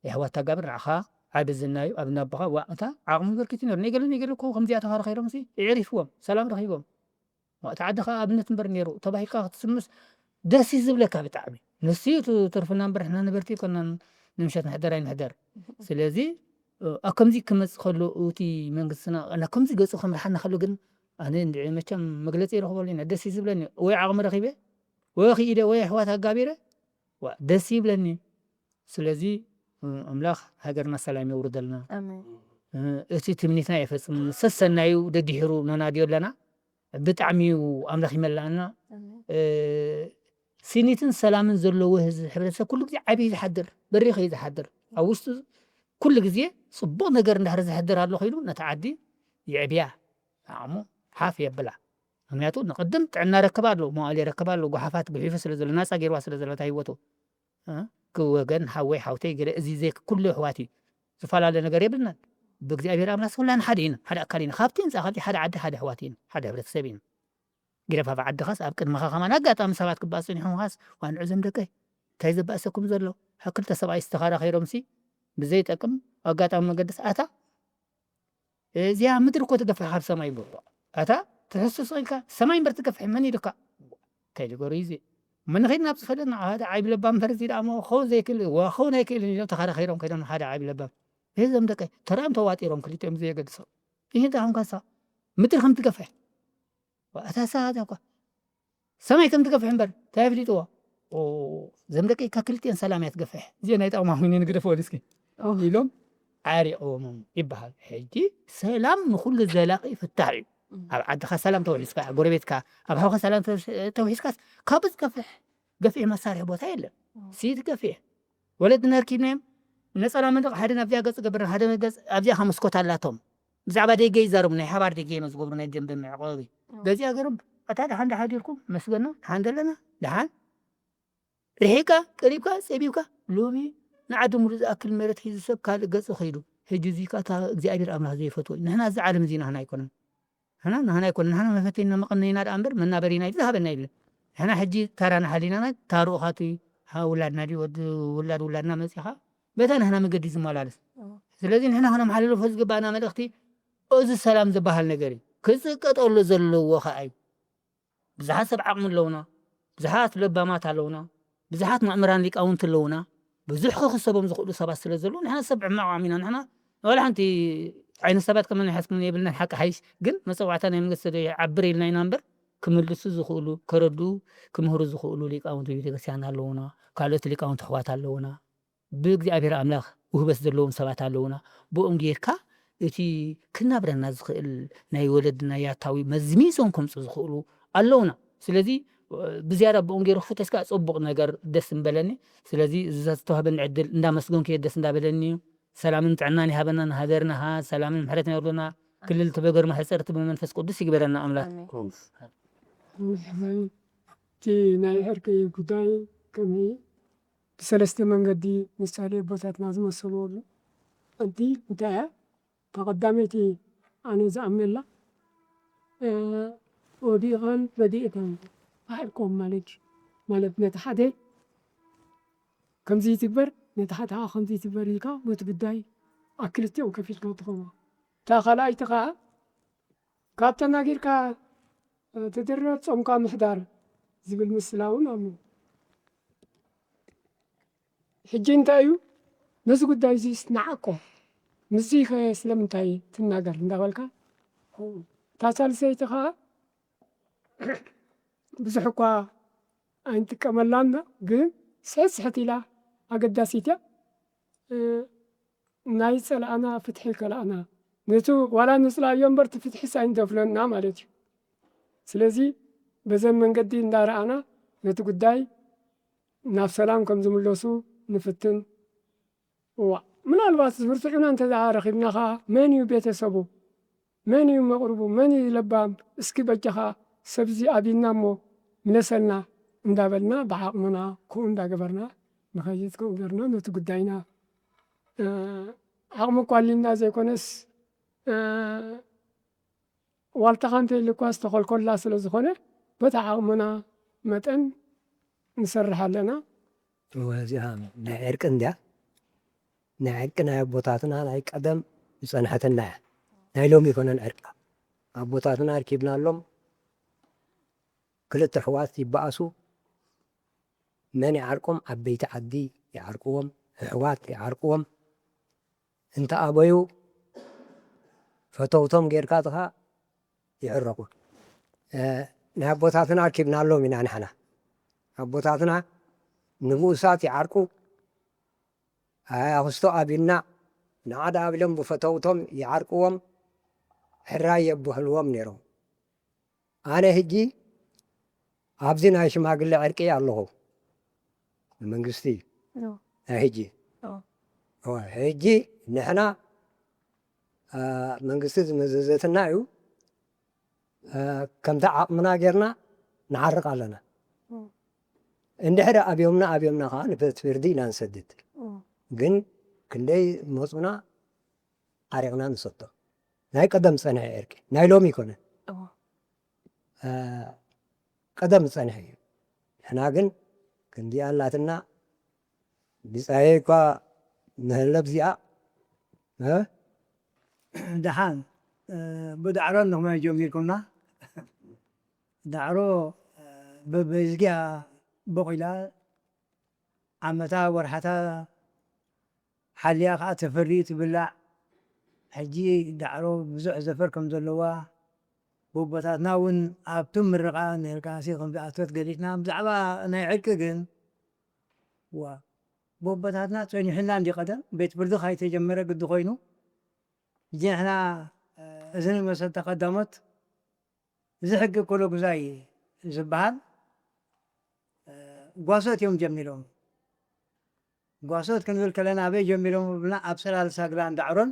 የሕዋት ኣጋብር ንዓኻ ዓቢ ዝናዩ ኣብ ናቦኻ ዋ እታ ዓቕሚ በርኪቱ ነይሩ። ነገለ ነገለ እኮ ከምዚኣ ተኻረኸይሮምሲ የዕሪፍዎም ሰላም ረኺቦም። እቲ ዓዲ ኸኣ ኣብነት እምበር ነይሩ ተባሂልካ ክትስምስ ደስ እዩ ዝብለካ ብጣዕሚ። ንሱ እዩ እቲ ትርፍና እምበር ንሕና ነበርቲ ኣይኮናን ንምሸት ንሕደር ኣይንሕደር። ስለዚ፣ እ፣ ኣብ ከምዚ ክመጽእ ከሎ እቲ መንግስትና ናብ ከምዚ ገጹ ክምርሓና ከሎ ግን ኣነ እንድዒ መቸም መግለጺ ይረኽበሉ ኢና። ደስ እዩ ዝብለኒ። ወይ ዓቕሚ ረኺበ፣ ወይ ክኢደ፣ ወይ ኣሕዋት ኣጋቢረ፣ ዋ፣ ደስ ይብለኒ። ስለዚ ኣምላኽ ሃገርና ሰላም የውርደልና። እቲ ትምኒትና የፈጽም። ሰሰናዩ ደድሕሩ ነናድዮ ኣለና። ብጣዕሚ እዩ ኣምላኽ ይመልኣና። ሲኒትን ሰላምን ዘለዎ ህዝቢ፣ ሕብረተሰብ ኩሉ ግዜ ዓብዩ ዝሓድር፣ በሪኽ እዩ ዝሓድር። ኣብ ውሽጡ ኩሉ ግዜ ጽቡቕ ነገር እንዳሕረ ዝሕድር ኣሎ ኮይኑ ነቲ ዓዲ ይዕብያ፣ ዓቕሙ ሓፍ የብላ። ምክንያቱ ንቕድም ጥዕና ረክብ ኣሎ፣ መዋእል የረክብ ኣሎ፣ ጓሓፋት ጉሒፉ ስለ ዘሎ፣ ናጻ ገይርዋ ስለ ዘሎ እታ ህይወቱ። ክወገን ሓወይ ሓውተይ ገለ እዚ ዘይ ኩሉ ኣሕዋት እዩ። ዝፈላለ ነገር የብልናን። ብእግዚኣብሔር ኣምላክ ኩላን ሓደ ኢና፣ ሓደ ኣካል ኢና። ካብቲ ህንፃ ካብቲ ሓደ ዓዲ ሓደ ኣሕዋት ኢና፣ ሓደ ሕብረተሰብ ኢና። ግደፋፍ ዓድኻስ ኣብ ቅድመኻ ከማን ኣጋጣሚ ሰባት ክበኣስ ጸኒሖምኻስ ዋንዑ ዘም ደቀይ እንታይ ዘባእሰኩም ዘሎ? ክልተ ሰብኣይ ዝተኻራኺሮምሲ ብዘይጠቅም ኣጋጣሚ መገደስ ኣታ እዚኣ ምድሪ እኮ ትገፍሕ ካብ ሰማይ እምበር። ኣታ ትሕስስ ኮይንካ ሰማይ እምበር ትገፍሕ መን ኢልካ? እንታይ ልገሩ እዩ እዚ? መን ኸይድ ናብ ዝፈለና ሓደ ዓይቢ ለባ እምበር እዚ ደኣ እሞ ክኸውን ዘይክእል እዋ ክኸውን ኣይክእልን ኢሎም ተኸራኺሮም ከይዶም ሓደ ዓይቢ ለባ። እዞም ደቀ ተራዮም ተዋጢሮም ክልቲኦም ዘየገድሶም። ይህ እንታይ ኾንካሳ ምድሪ ከም ትገፍሕ ኣታ ሰባት እኳ ሰማይ ከም ትገፍሕ እምበር እንታይ ኣፍሊጥዎ? ዘም ደቂ ካብ ክልቲኤን ሰላም እያ ትገፍሕ። እዚኦ ናይ ጠቕማ ኮይኑ ንግደፎ እስኪ ኢሎም ዓሪቕዎም ይበሃል። ሕጂ ሰላም ንኹሉ ዘላቒ ፍታሕ እዩ። ኣብ ዓድኻ ሰላም ተውሒስካ፣ ጎረቤትካ ኣብ ሓውኻ ሰላም ተውሒስካስ ካብኡ ዝገፍሕ ገፊሕ መሳርሒ ቦታ የለን። ሲት ገፊሕ ወለድና ኣርኪብናዮም ነጸላ መንደቕ ሓደ ናብዚኣ ገጽ ገብርና ሓደ ገጽ ኣብዚኣ ካብ መስኮት ኣላቶም ብዛዕባ ደገ ይዛረቡ ናይ ሓባር ደገ እዮም ዝገብሩ ናይ ደንበ መዕቆቢ በዚኣ ገይሮም ኣታ ደሓን ደሓዲርኩም መስገኖ ደሓን ዘለና ደሓን ርሒቃ ቀሪብካ ጸቢብካ ሎሚ ንዓዲ ሙሉ ዝኣክል መሬት ሒዙ ሰብ ካልእ ገጹ ከይዱ ሕጂ እዚ ከኣ እግዚኣብሔር ኣምላኽ ዘይፈትዎ እዩ ንሕና እዚ ዓለም እዚ ናህና ኣይኮነን ንሕና ናህና ኣይኮነን ንሕና መፈተይና መቐነይና ደኣ እምበር መናበሪና ኢሉ ዝሃበና የለን ንሕና ሕጂ ታራና ሓሊናና ታርኡ ካቱ ውላድና ድዩ ወዲ ውላድ ውላድና መጺኻ በታ ንሕና መገዲ ዝመላለስ ስለዚ ንሕና ክነመሓላልፎ ዝግባእና መልእኽቲ እዚ ሰላም ዝበሃል ነገር እዩ ክዝቀጠሉ ዘለዎ ከኣ እዩ ብዙሓት ሰብ ዓቕሚ ኣለውና፣ ብዙሓት ለባማት ኣለውና፣ ብዙሓት መእምራን ሊቃውንቲ ኣለውና፣ ብዙሕ ክኽሰቦም ዝኽእሉ ሰባት ስለ ዘለዉ ንሕና ሰብ ዕማቕ ዓቕሚ ኢና። ንሕና ዋላ ሓንቲ ዓይኒ ሰባት ከመን ይሓስብን የብልናን ሓቂ ሓይሽ ግን መጸዋዕታ ናይ መንግስቲ ዶ ይዓብር ኢልና ኢና እምበር ክምልሱ ዝኽእሉ፣ ከረድኡ፣ ክምህሩ ዝኽእሉ ሊቃውንቲ ቤተክርስትያን ኣለውና፣ ካልኦት ሊቃውንቲ ኣሕዋት ኣለውና። ብእግዚኣብሔር ኣምላኽ ውህበት ዘለዎም ሰባት ኣለውና። ብኦም ጌርካ እቲ ክናብረና ዝኽእል ናይ ወለድና ያታዊ መዝሚዞም ከምፁ ዝኽእሉ ኣለውና። ስለዚ ብዝያዳ ብኦም ገይሩ ክፍተሽካ ፅቡቕ ነገር ደስ ምበለኒ። ስለዚ እዚ ዝተዋህበኒ ዕድል እንዳመስገንኩ እየ ደስ እንዳበለኒ እዩ። ሰላምን ጥዕናን ይሃበና፣ ንሃገርና ኸዓ ሰላምን ምሕረትን የውርደና። ክልል ትበገር ማሕፀርቲ ብመንፈስ ቅዱስ ይግበረና ኣምላኽ። ኣሜን። እቲ ናይ ዕርቂ ጉዳይ ከመይ ብሰለስተ መንገዲ ምሳሌ ኣቦታትና ዝመሰልዎ ኣሎ። ሓንቲ እንታይ እያ? እታ ቀዳመይቲ ኣነ ዝኣምነላ፣ እ፣ ወዲቐን ረዲኤተን ኣሕልቆም ማለት እዩ። ማለት ነቲ ሓደ ከምዚ ይትግበር፣ ነቲ ሓደ ከዓ ከምዚ ይትግበር ኢልካ ነቲ ጉዳይ ኣብ ክልቲኦም ከፊልካ ትኸሞ። እታ ካልኣይቲ ከዓ ካብ ተናጊርካ፣ እ፣ ትድረ ጾምካ ምሕዳር ዝብል ምስላ እውን ኣሎ። ሕጂ እንታይ እዩ ነዚ ጉዳይ እዚ ንዓቆ ምስዚ ከ ስለምንታይ ትናገር እንዳበልካ እታ ሳልሰይቲ ከዓ ብዙሕ እኳ ኣይንጥቀመላን ግን ስሕት ስሕት ኢላ ኣገዳሲት እያ ናይ ፀላእና ፍትሒ ከላእና ነቱ ዋላ ንፅላእዮ እምበር እቲ ፍትሒስ ኣይንደፍለና ማለት እዩ ስለዚ በዘን መንገዲ እንዳረኣና ነቲ ጉዳይ ናብ ሰላም ከም ዝምለሱ ንፍትን። እዋ ምናልባት ዝብርትዑና እንተ ደኣ ረኺብና ኸኣ መን እዩ ቤተሰቡ? መን እዩ መቕርቡ? መን እዩ ለባም? እስኪ በጃኻ ሰብዚ ኣቢልና እሞ ምለሰልና እንዳበልና ብዓቕምና ክኡ እንዳገበርና ንኸይድ ከምኡ ገርና ነቲ ጉዳይና ዓቕሚ እኳ ኣሊና ዘይኮነስ ዋልታኻ እንተይልኳ ዝተኸልኮላ ስለ ዝኾነ በታ ዓቕምና መጠን ንሰርሕ ኣለና። እወ፣ እዚኣ ናይ ዕርቂ እንድያ። ናይ ዕርቂ ናይ ኣቦታትና ናይ ቀደም ዝጸንሐትና እያ። ናይ ሎሚ ይኮነን ዕርቂ። ኣቦታትና ኣርኪብናሎም፣ ክልተ ኣሕዋት ይበኣሱ፣ መን ይዓርቆም? ዓበይቲ ዓዲ ይዓርቅዎም፣ ኣሕዋት ይዓርቅዎም። እንተ ኣበዩ ፈተውቶም ጌርካ ጥኻ ይዕረቁ። እ፣ ናይ ኣቦታትና ኣርኪብናሎም ኢና ንሕና። ኣቦታትና ንብኡሳት ይዓርቁ፣ ኣይ ኣኽስቶ ኣቢልና ንዓ ደኣ ኢሎም ብፈተውቶም ይዓርቅዎም፣ ሕራይ የብህልዎም ነይሮም። ኣነ ሕጂ ኣብዚ ናይ ሽማግለ ዕርቂ ኣለኹ። መንግስቲ ናይ ሕጂ። ሕጂ ንሕና መንግስቲ ዝመዘዘትና እዩ። ከምቲ ዓቕምና ጌርና ንዓርቕ ኣለና። እንድሕር ኣብዮምና ኣብዮምና ከዓ ንበት ፍርዲ ኢና ንሰድድ። ግን ክንደይ መፁና ዓሪቕና ንሰዶ። ናይ ቀደም ዝፀንሐ ዕርቂ ናይ ሎሚ ይኮነን። ቀደም ዝፀንሐ እዩ። ንሕና ግን ክንዲኣ ኣላትና ብፃየይ እኳ መህለብ እዚኣ ደሓን ብዳዕሮ እንኹም ጀሚርኩምና። ዳዕሮ በበዝጊያ በቂላ ዓመታ ወርሓታ ሓልያ ከዓ ተፈሪ ትብላዕ። ሕጂ ዳዕሮ ብዙሕ ዘፈር ከም ዘለዋ ቦቦታትና እውን ኣብቲ ምርቃ ነርካሲ ከም ዝኣተወት ገሊጽና። ብዛዕባ ናይ ዕርቂ ግን ዋ ቦቦታትና ጸኒሑና እንዲ ቀደም ቤት ፍርዲ ካይተጀመረ ግዲ ኮይኑ ሕጂ ንሕና እዚ ንመሰል ተቐዳሞት እዚ ሕጊ ኮሎጉዛይ ዝበሃል ጓሶት እዮም ጀሚሮም። ጓሶት ክንብል ከለና ኣበይ ጀሚሮም ብልና ኣብ ሰላል ሳግላን ዳዕሮን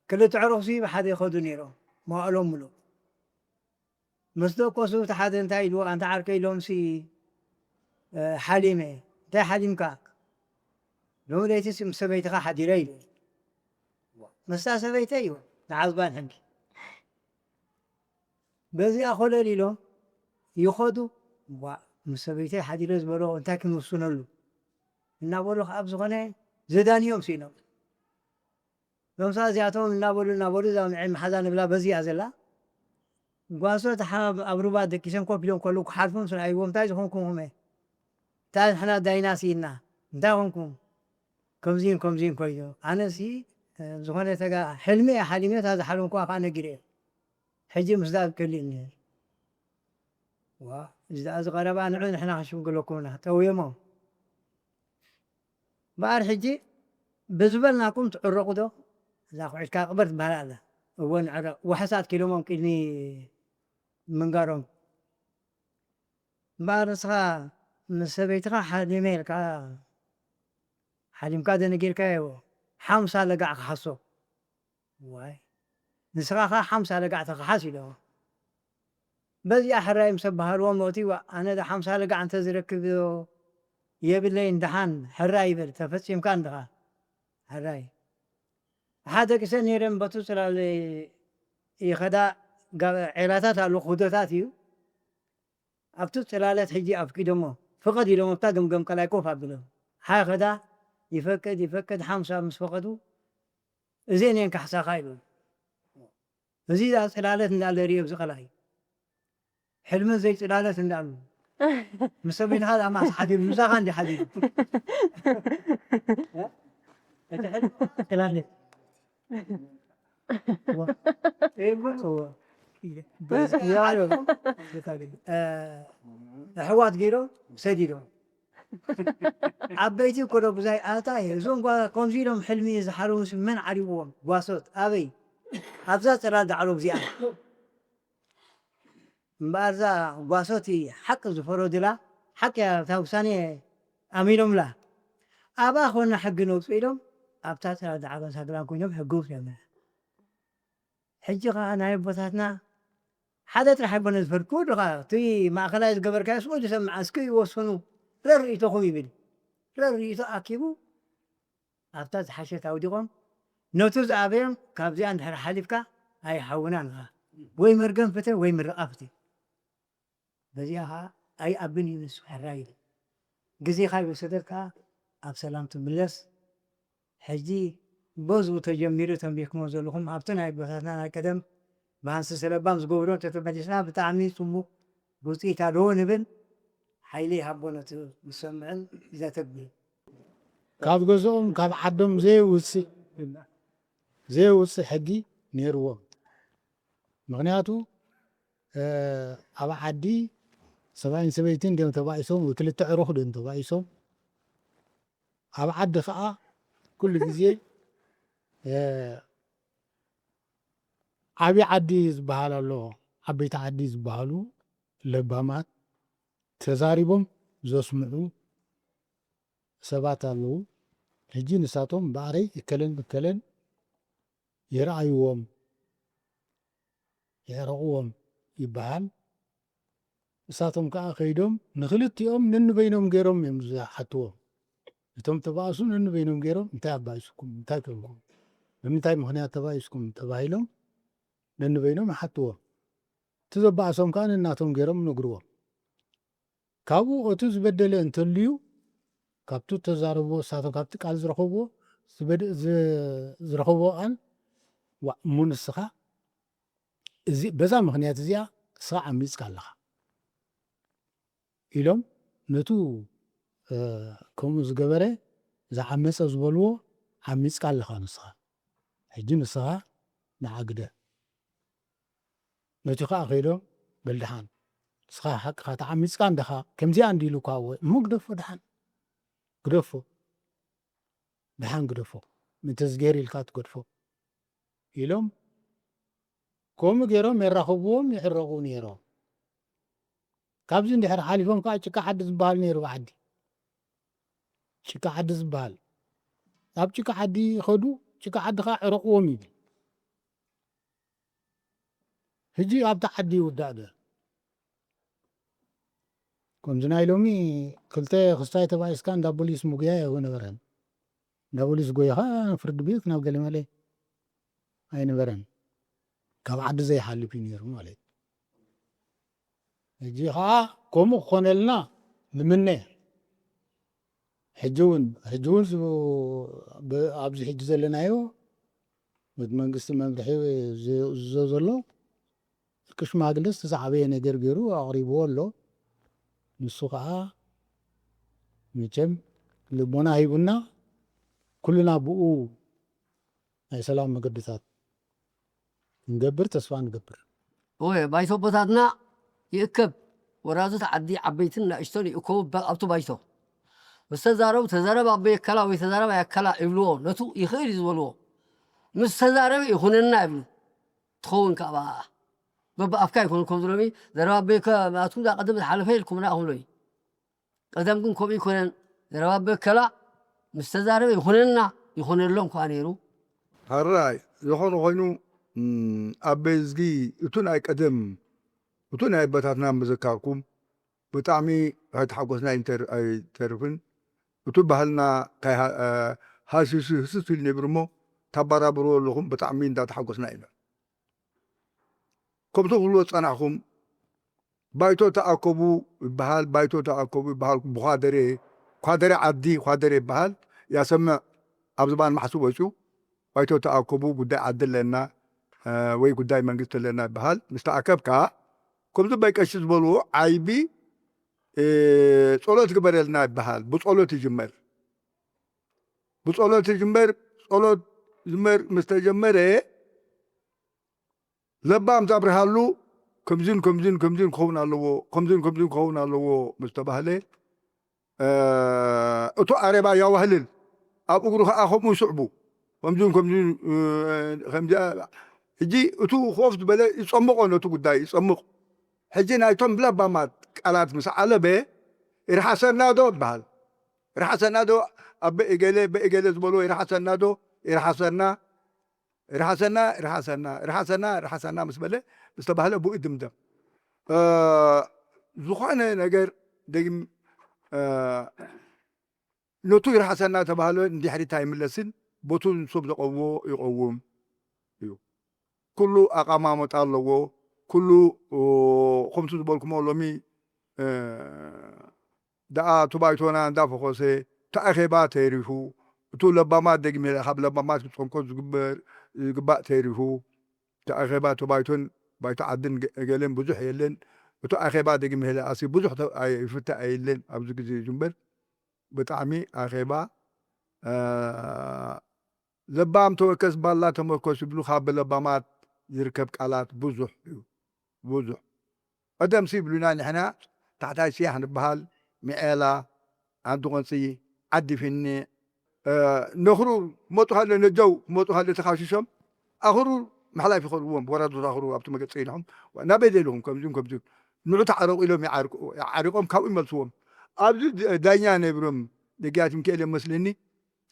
ክልተ ዕሩኽሲ ብሓደ ይኸዱ ነይሮም መዋእሎም ምሉእ። ምስ ደቆሱ እቲ ሓደ እንታይ ኢልዎ ኣንታ ዓርከይ ኢሎምሲ ሓሊመ እንታይ ሓሊምካ? ሎሚ ለይቲ ምስ ሰበይትኻ ሓዲረ ኢሉ። ምስታ ሰበይተይ እዩ ንዓዝባን ሕንኪ በዚኣ ኮለል ኢሎም ይኸዱ። ዋ ምስ ሰበይተይ ሓዲረ ዝበሎ እንታይ ክንውስነሉ እናበሉ ኣብ ዝኾነ ዘዳንዮም ስኢኖም። ሎምሳ እዚኣቶም እናበሉ እናበሉ እዛ ምዕል መሓዛ ንብላ በዚኣ ዘላ ጓሶት ኣብ ሩባ ደቂሶም ኮፍ ኢሎም ከለዉ ክሓልፎም ስርኣይዎም እንታይ ዝኾንኩም ኹመ እንታይ ንሕና ዳይና ስኢና እንታይ ኾንኩም ከምዚን ከምዚን ኮይኑ ኣነሲ ዝኾነ ተጋ ሕልሚ እየ ሓሊመ እታ ዝሓለምኩዋ ከዓ ነጊረ እየ ሕጂ ምስዳ ዝከሊእ እኒሀ ዋ እዚ ደኣ ዝቐረባ ንዑ ንሕና ክንሽምግለኩም ኢና ጠውዮሞም እምበኣር ሕጂ ብዝበልናኩም ትዕረቑ ዶ? እዛ ኩዒትካ ቅበር ትበሃል ኣላ። እወ ንዕረቕ። ዋሕስ ኣትኪሎሞም ቅድሚ ምንጋሮም። እምበኣር ንስኻ ምስ ሰበይትኻ ሓሊመ ኢልካ ሓሊምካ ዶ ነጊርካዮ? ሓምሳ ለጋዕ ክሓሶ። ዋይ ንስኻ ኸዓ ሓምሳ ለጋዕ ተኽሓስ ኢሎሞ። በዚኣ ሕራይ ምስ ኣበሃልዎም ሞእቲ ኣነ ዳ ሓምሳ ለጋዕ እንተዝረክብ የብለይን ደሓን ሕራይ ይበል ተፈፂምካ እንድኻ ሕራይ ሓደ ግሰ ነይረን በቱ ፅላል ይኸዳ ዔላታት ኣሎ ክህዶታት እዩ ኣብቱ ፅላለት ሕጂ ኣፍቂዶሞ ፍቐድ ኢሎም ኣብታ ገምገም ቀላይ ኮፍ ኣብሎም ሓ ይኸዳ ይፈቅድ ይፈቅድ ሓምሳ ምስ ፈቐዱ እዘን እየን ካሕሳኻ ኢሎም እዚ ዳ ፅላለት እንዳለ ሪኦ ኣብዚ ቀላይ ሕልምን ዘይፅላለት እንዳሉ ምስ ሰበይንኻ ዳ ማስ ሓዲሩ ምሳኻ እንዲ ሓዲሩ ፅላለት ኣሕዋት ገይሮም ሰዲዶም ዓበይቲ ኮዶ ብዛይ ኣታ እዞም ጓ- ከምዚ ኢሎም ሕልሚ ዝሓለሙስ መን ዓሪብዎም ጓሶት ኣበይ ኣብዛ ፅላል ዳዕሮ እዚኣ እምበኣር እዛ ጓሶት ሓቂ ዝፈረዱላ ሓቂ እያ እታ ውሳኔ ኣሚኖምላ ኣብኣ ኮና ሕጊ ነውፅኡ ኢሎም ኣብታ ፅላል ዳዕሮን ሳግላን ኮይኖም ሕጊ ውፅኦም ሕጂ ከዓ ናይ ኣቦታትና ሓደ ጥራሕ ኣይኮነ ዝፈርድ ኩሉ ከዓ እቲ ማእኸላይ ዝገበርካዮ ስኡ ዝሰምዓ እስኪ ይወስኑ ረርኢቶኹም ይብል ረርኢቶ ኣኪቡ ኣብታ ዝሓሸት ኣውዲቖም ነቱ ዝኣበዮም ካብዚኣ እንድሕር ሓሊፍካ ኣይሓውናን ኢኻ ወይ መርገም ፍተ ወይ ምርቓ ፍተ በዚኣ ከዓ ኣይኣብን እዩ ንሱ ሕራይ ኢለ ግዜኻ ይወሰደልካ ኣብ ሰላም ትምለስ ሕጂ በዝኡ ተጀሚሩ ተንቢርኩሞ ዘለኹም ኣብቲ ናይ ኣቦታትና ናይ ቀደም ብሃንሲ ሰለባም ዝገብሮ እንተተመሊስና ብጣዕሚ ፅቡቅ ውፅኢት ኣለዎ ንብል ሓይሊ ይሃቦ ነቲ ዝሰምዕን ዘተግብር ካብ ገዝኦም ካብ ዓዶም ዘየውፅእ ዘየውፅእ ሕጊ ነይርዎም ምክንያቱ ኣብ ዓዲ ሰብኣይን ሰበይትን ድዮም ተባኢሶም ወይ ክልተ ዕሩኽ ድዮም ተባኢሶም ኣብ ዓዲ ከዓ ኩሉ ግዜ ዓብዪ ዓዲ ዝበሃል ኣሎ። ዓበይቲ ዓዲ ዝበሃሉ ለባማት ተዛሪቦም ዘስምዑ ሰባት ኣለዉ። ሕጂ ንሳቶም ብኣረይ እከለን እከለን ይርኣይዎም፣ የዕረቕዎም ይበሃል። ንሳቶም ከዓ ከይዶም ንክልቲኦም ነንበይኖም ገይሮም እዮም ዝሓትዎም። እቶም ተባእሱ ነንበይኖም ገይሮም እንታይ ኣባእስኩም፣ እንታይ ኮንኩም፣ ብምንታይ ምኽንያት ተባኢስኩም ተባሂሎም ነንበይኖም ይሓትዎም። እቲ ዘባእሶም ከዓ ነናቶም ገይሮም ነግርዎም። ካብኡ እቲ ዝበደለ እንተልዩ ካብቲ ተዛረብዎ ንሳቶም ካብቲ ቃል ዝረኸብዎ ዝበደ- ዝ- ዝረኸብዎ ቃል ዋእ እሞ ንስኻ እዚ በዛ ምኽንያት እዚኣ ንስኻ ዓሚፅካ ኣለኻ ኢሎም ነቱ ከምኡ ዝገበረ ዝዓመፀ ዝበልዎ ዓሚፅካ ኣለኻ ንስኻ ሕጂ ንስኻ ንዓግደ ነቲ ከዓ ከይዶም በል ደሓን ንስኻ ሓቅኻ ተዓሚፅካ እንደኻ ከምዚኣ እንዲሉካ እወ እሞ ግደፎ ደሓን ግደፎ ደሓን ግደፎ ምተዝጌር ኢልካ ትገድፎ ኢሎም ከምኡ ገይሮም የራኽብዎም ይዕረቑ ነይሮም። ካብዚ እንድሕር ሓሊፎም ከዓ ጭቃ ዓዲ ዝበሃል ነይሩ ብዓዲ ጭቃ ዓዲ ዝበሃል ናብ ጭቃ ዓዲ ይኸዱ። ጭቃ ዓዲ ከዓ ዕረቕዎም ይብል። ሕጂ ኣብቲ ዓዲ ይውዳእ ዶ ከምዚ ናይ ሎሚ ክልተ ክስታይ ተባኢስካ እንዳ ፖሊስ ምጉያ ይነበረን። እንዳ ፖሊስ ጎይኻ ፍርዲ ቤት ናብ ገለመለ ኣይነበረን። ካብ ዓዲ ዘይሓልፍ እዩ ነይሩ ማለት እዩ። ሕጂ ከዓ ከምኡ ክኾነልና ንምነ። ሕጂ እውን ሕጂ እውን ኣብዚ ሕጂ ዘለናዮ በቲ መንግስቲ መምርሒ ዝእዝዞ ዘሎ እርቂ ሽማግለስ ዝዓበየ ነገር ገይሩ ኣቕሪብዎ ኣሎ። ንሱ ከዓ መቸም ልቦና ሂቡና ኩልና ብኡ ናይ ሰላም መገድታት ክንገብር ተስፋ ንገብር። እወ ባይቶ ኣቦታትና ይእከብ። ወራዙት ዓዲ ዓበይትን ናእሽቶን ይእከቡ ኣብቲ ባይቶ። ምስ ተዛረቡ ተዛረብ ኣቦይ ኣከላ ወይ ተዛረብ ኣይ ኣከላ ይብልዎ። ነቱ ይኽእል እዩ ዝበልዎ። ምስ ተዛረበ ይኹነና ይብሉ። ትኸውን ከዓ በብኣፍካ ይኹን ከም ዝሎሚ ዘረባ ኣቦይ ናትኩም ዳ ቀደም ዝሓለፈ ኢልኩምና ኢኹም ሎሚ። ቀደም ግን ከምኡ ይኮነን። ዘረባ ኣቦይ ኣከላ ምስ ተዛረበ ይኹነና ይኹነሎም ከዓ ነይሩ። ሕራይ ዝኾነ ኮይኑ ኣበይ እዝጊ እቱ ናይ ቀደም እቱ ናይ ኣቦታትና ምዝካርኩም ብጣዕሚ ኣይተሓጎስና ኣይንተር- ኣይተርፍን። እቱ ባህልና ካይ ሃ- ሃሲሱ ህስስ ኢሉ ነብር እሞ ታባራብርዎ ኣለኹም ብጣዕሚ እንዳተሓጎስና ኢና። ከምቲ ክብልዎ ዝጸናሕኩም ባይቶ ተኣከቡ ይበሃል፣ ባይቶ ተኣከቡ ይበሃል። ብኳደሬ ኳደሬ ዓዲ ኳደሬ ይበሃል። ያሰምዕ ኣብ ዝባን ማሕሱ ወፂኡ ባይቶ ተኣከቡ ጉዳይ ዓዲ ኣለና ወይ ጉዳይ መንግስቲ ኣለና ይበሃል። ምስ ተኣከብካ ከምዚ በይቀሺ ዝበልዎ ዓይቢ ጸሎት ግበረልና ይበሃል። ብጸሎት ይጅመር፣ ብጸሎት ይጅመር። ጸሎት ይጅመር ምስ ተጀመረ ለባም ዛብርሃሉ ከምዚን ከምዚን ከምዚን ክኸውን ኣለዎ፣ ከምዚን ከምዚን ክኸውን ኣለዎ ምስ ተባህለ እቱ ኣሬባ ያዋህልል ኣብ እግሩ ከዓ ከምኡ ይስዕቡ። ከምዚን ከምዚን ከምዚ ሕጂ እቱ ኮፍ ዝበለ ይፀምቆ ነቱ ጉዳይ ይፀምቕ። ሕጂ ናይቶም ብለባማት ቃላት ምስ ዓለበ ይርሓሰና ዶ ይበሃል። ይርሓሰና ዶ ኣበ እገለ በእገለ ዝበሎ ይርሓሰና ዶ ይርሓሰና ርሓሰና ርሓሰና ርሓሰና ርሓሰና ምስ በለ ምስ ተባህለ ብኡ ይድምደም። ዝኾነ ነገር ደግም ነቱ ይርሓሰና ተባህለ እንድሕሪት ኣይምለስን። ቦቱ ንሶም ዘቐውዎ ይቐውም እዩ። ኩሉ ኣቐማመጣ ኣለዎ። ኩሉ ከምቲ ዝበልኩሞ ሎሚ ደኣ እቲ ባይቶና እንዳፈኾሰ እቲ ኣኼባ ተሪፉ፣ እቱ ለባማት ደግሜ ካብ ለባማት ክጸንኮ ዝግበር ዝግባእ ተሪፉ፣ እቲ ኣኼባ እቲ ባይቶን ባይቶ ዓድን ገ- ገለን ብዙሕ የለን። እቱ ኣኼባ ደግሜ ኣሲ ብዙሕ ተ- ኣይ- ይፍተ ኣየለን ኣብዚ ግዜ እዩ እምበር ብጣዕሚ ኣኼባ እ፣ ለባም ተወከስ ባላ ተመርኮስ ይብሉ ካብ ለባማት ዝርከብ ቃላት ብዙሕ እዩ። ብዙሕ ቀደም ሲ ይብሉና ንሕና ታሕታይ ስያሕ ንበሃል፣ ሚዔላ፣ ዓዲ ቆንፂ፣ ዓዲ ፊኒ፣ ነኽሩ ክመፁ ካለ ነጃው ክመፁ ካለ ተኻሽሾም ኣኽሩ ምሕላፍ ይኸልዎም። ወራዶት ኣኽሩ ኣብቲ መገፀ ኢልኹም ናበይ ዘለኹም ከምዚን ከምዚን ንዑ ተዓረቑ ኢሎም ይዓርቁ- ይዓሪቖም ካብኡ ይመልስዎም። ኣብዚ ዳኛ ነብሮም ነጊያት ሚካኤል እዮም መስለኒ።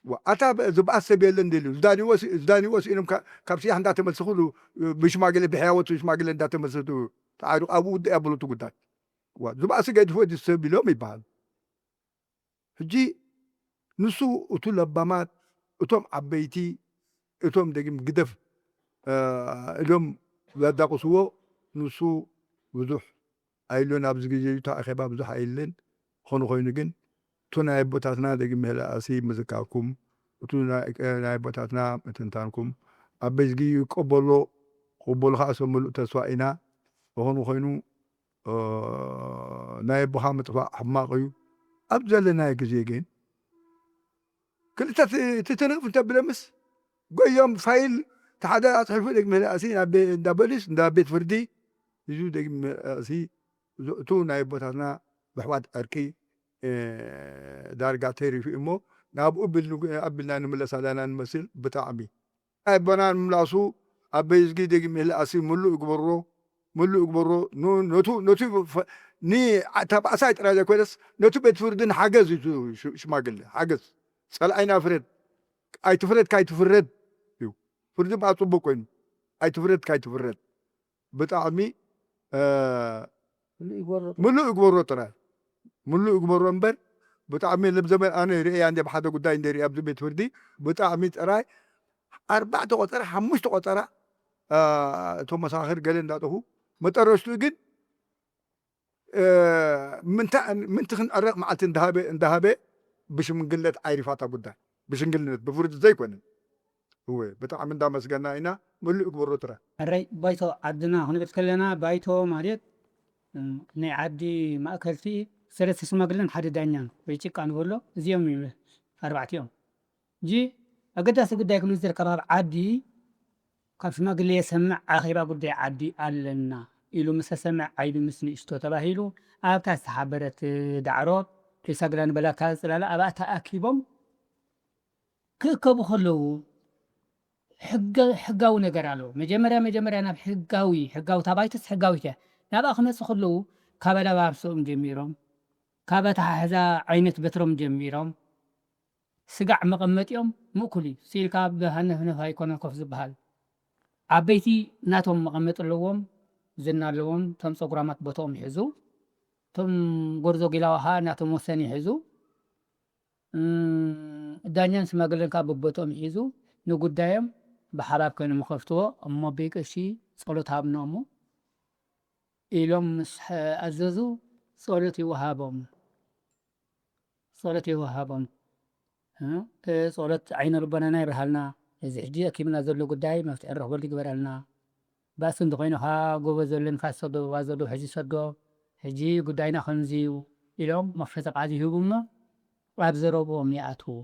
ዋ፣ ኣታ ብ- ዝብኣስ ሰብ የለን ደልዩ ዝዳንዎ ሲ- ዝዳንዎ ስኢኖም ካ- ካብ ስያሕ እንዳተመልስኽሉ ብሽማግሌ ብሕያወት ሽማግሌ እንዳተመልስኽሉ ተዓሪቑ ኣብኡ ውዳእ ያብሉ እቲ ጉዳይ። ዋ፣ ዝብኣስ ገድፎ እዚ ሰብ ኢሎም ይበሃል። ሕጂ ንሱ እቱ ለባማት እቶም ዓበይቲ እቶም ደጊም ግደፍ ኢሎም ዘዳቕስዎ ንሱ ብዙሕ ኣይሎን ኣብዚ ግዜ እታ ኣኼባ ብዙሕ ኣይልን። ኾኑ ኮይኑ ግን እቱ ናይ ኣቦታትና ደጊም ምህላኣሲ ምዝካርኩም እቱ ናይ ኣቦታትና ምትንታንኩም ኣብ በዝጊ ይቀበሎ ክበሉ ከዓ ሰብ ምሉእ ተስፋ ኢና። ኾኑ ኮይኑ ናይ ኣቦኻ ምጥፋእ ሕማቕ እዩ። ኣብ ዘለናዮ ግዜ ግን ክልተ ትትንቕፍ እንተብለ ምስ ጎዮም ፋይል ተሓደ ኣፅሒፉ ደግመ ርእሲ ናብ ቤ- እንዳ ፖሊስ እንዳ ቤት ፍርዲ እዚ ደግመ ርእሲ እቱ ናይ ኣቦታትና ብሕዋት ዕርቂ እ፣ ዳርጋ ተሪፉ እሞ ናብኡ ብል- ኣቢልና ንምለስ ኣለና ንመስል ብጣዕሚ ኣቦና ንምላሱ ኣብ በይዝጊ ደጊም ምህልኣሲ ምሉእ ይግበሮ ምሉእ ይግበሮ ኑ- ነቱ ነቱ ፈ- ኒ ተባእሳይ ጥራይ ዘይኮነስ ነቱ ቤት ፍርድን ሓገዝ እዩ ሽ- ሽማግለ ሓገዝ ፀልኣይና ፍረድ ኣይትፍረድ ካይትፍረድ እዩ ፍርዲ ብኣ ፅቡቅ ኮይኑ ኣይትፍረድ ካይትፍረድ ብጣዕሚ እ፣ ምሉእ ይግበሮ ጥራይ ምሉእ ይግበሮ እምበር ብጣዕሚ ልብ ዘመን ኣነ ርእያ እንደ ብሓደ ጉዳይ እንደ ርእያ ኣብዚ ቤት ፍርዲ ብጣዕሚ ጥራይ ኣርባዕተ ቆፀራ ሓሙሽተ ቆፀራ እ፣ እቶም መሳኽር ገለ እንዳጠፉ መጠረሽቱ ግን እ፣ ምንታ- ምንቲ ክንዕረቕ መዓልቲ እንዳሃበ እንዳሃበ ብሽምግለት ዓይሪፋታ ጉዳይ ብሽምግልነት ብፍርዲ ዘይኮነ እወ ብጣዕሚ እንዳመስገና ኢና ምሉእ ይግበሮ ጥራይ ሕራይ ባይቶ ዓድና ክንብል ከለና ባይቶ ማለት እም፣ ናይ ዓዲ ማእከልቲ ሰለስተ ሽማግለን ሓደ ዳኛን ወይ ጭቃ ንበሎ እዚኦም እዮም ኣርባዕቲኦም። ሕጂ ኣገዳሲ ጉዳይ ክንብል ዝርከብ ኣብ ዓዲ ካብ ሽማግለ የሰምዕ ኣኼባ ጉዳይ ዓዲ ኣለና ኢሉ ምስ ተሰምዕ ዓይቢ ምስ ንእሽቶ ተባሂሉ ኣብታ ዝተሓበረት ዳዕሮ ሬሳ ግዳ ንበላታ ጽላለ ኣብኣ ተኣኪቦም ክእከቡ ከለዉ ሕገ- ሕጋዊ ነገር ኣለዎ። መጀመርያ መጀመርያ ናብ ሕጋዊ ሕጋዊ ታባይቶስ ሕጋዊት እያ ናብኣ ክመፁ ከለዉ ካብ ኣለባብሶኦም ጀሚሮም ካብ ኣተሓሕዛ ዓይነት በትሮም ጀሚሮም ስጋዕ መቐመጢኦም ምእኩል እዩ። ስኢልካ ብሃነፍነፍ ኣይኮነን ኮፍ ዝበሃል። ዓበይቲ ናቶም መቐመጢ ኣለዎም፣ ዝና ኣለዎም። እቶም ፀጉራማት ቦትኦም ይሕዙ፣ እቶም ጎርዞ ጊላዋ ከዓ ናቶም ወሰን ይሕዙ። ዳኛን ሽማግለን ከዓ በቦትኦም ይሕዙ ንጉዳዮም ብሓባር ኮይኖም ይኸፍትዎ። እሞ ብይቅሺ ፀሎት ሃብኖ እሞ ኢሎም ምስ ኣዘዙ ፀሎት ይወሃቦም። ጸሎት ይወሃቦም። እ፣ ጸሎት ዓይነ ልቦናና ይብርሃልና። እዚ ሕጂ ኣኪብና ዘሎ ጉዳይ መፍትሒ ንረኽበሉ ይግበረልና። ባእሲ እንተኾይኑ ኸዓ ጎቦ ዘሎ ንፋስ ሰዶ፣ ሩባ ዘሎ ውሕጅ ይሰዶ። ሕጂ ጉዳይና ከምዚ እዩ ኢሎም መኽፈቲ ቃል ይህቡ እሞ ኣብ ዘረብኦም ይኣትዉ።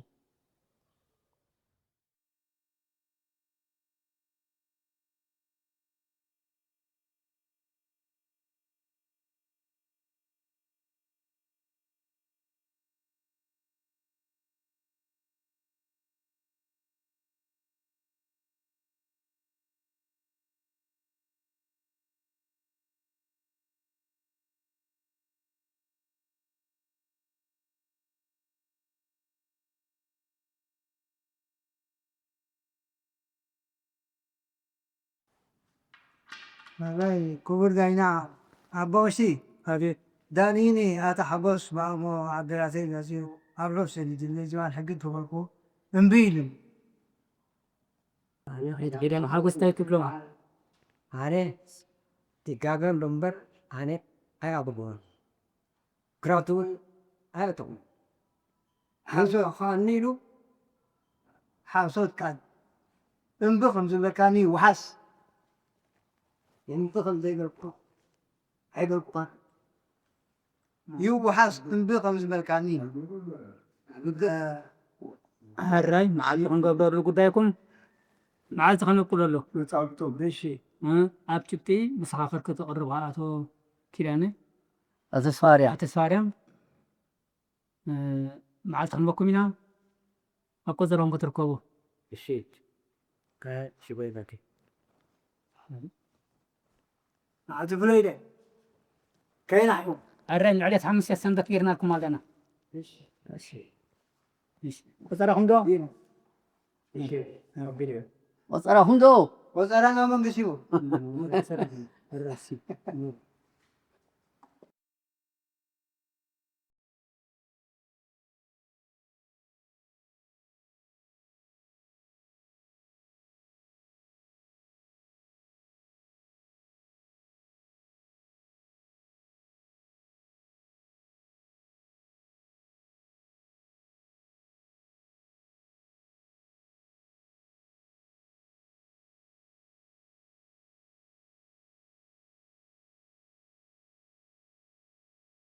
ኣይ ክቡር ዳይና ኣቦ ቀሺ፣ ኣቤት። ዳኒኒ ኣታ ሓጎስ ብኣሞ ኣደራተይ መፅዩ ኣብ ሮብ ሰዲድኒ ዝባን ሕጊ ተበልኩ እምቢ ኢሉ። ሄደን ሓጎስ እንታይ ትብሎም? ኣነ ትጋገ ኣሎ እምበር ኣነ ኣይኣብልዎን። ግራውቲ እውን ኣየእተኹን። ሓሶት ከኣኒ ኢሉ ሓሶት ቃል እምቢ ከም ዝበልካኒ ይውሓስ። እምቢ ከም ዘይበልኩ ኣይበልኩኻን። ይውሓስ እምቢ ከም ዝበልካኒ። ሕራይ መዓልቲ ክንገብረሉ ጉዳይኩም መዓልቲ ከነብቁለሉ። እሺ። ኣብ ጭብጢ ምሳኻ ክርክብ ተቕርብ ኣቶ ኪዳነ ኣቶ ተስፋርያ ኣቶ ተስፋርያም መዓልቲ ክንበኩም ኢና። ኣብ ቆጸራኹም ክትርከቡ። እሺ ከሽቦ ይበኪ ኣቲ ፍለይደ ከይናሕኩም ኣረ ንዕለት ሓሙስ ሰንበት ጌርናልኩም ኣለና። ቆጸራኹም ዶ ቆጸራኹም ዶ ቆጸራ ናብ መንግስቲ እዩ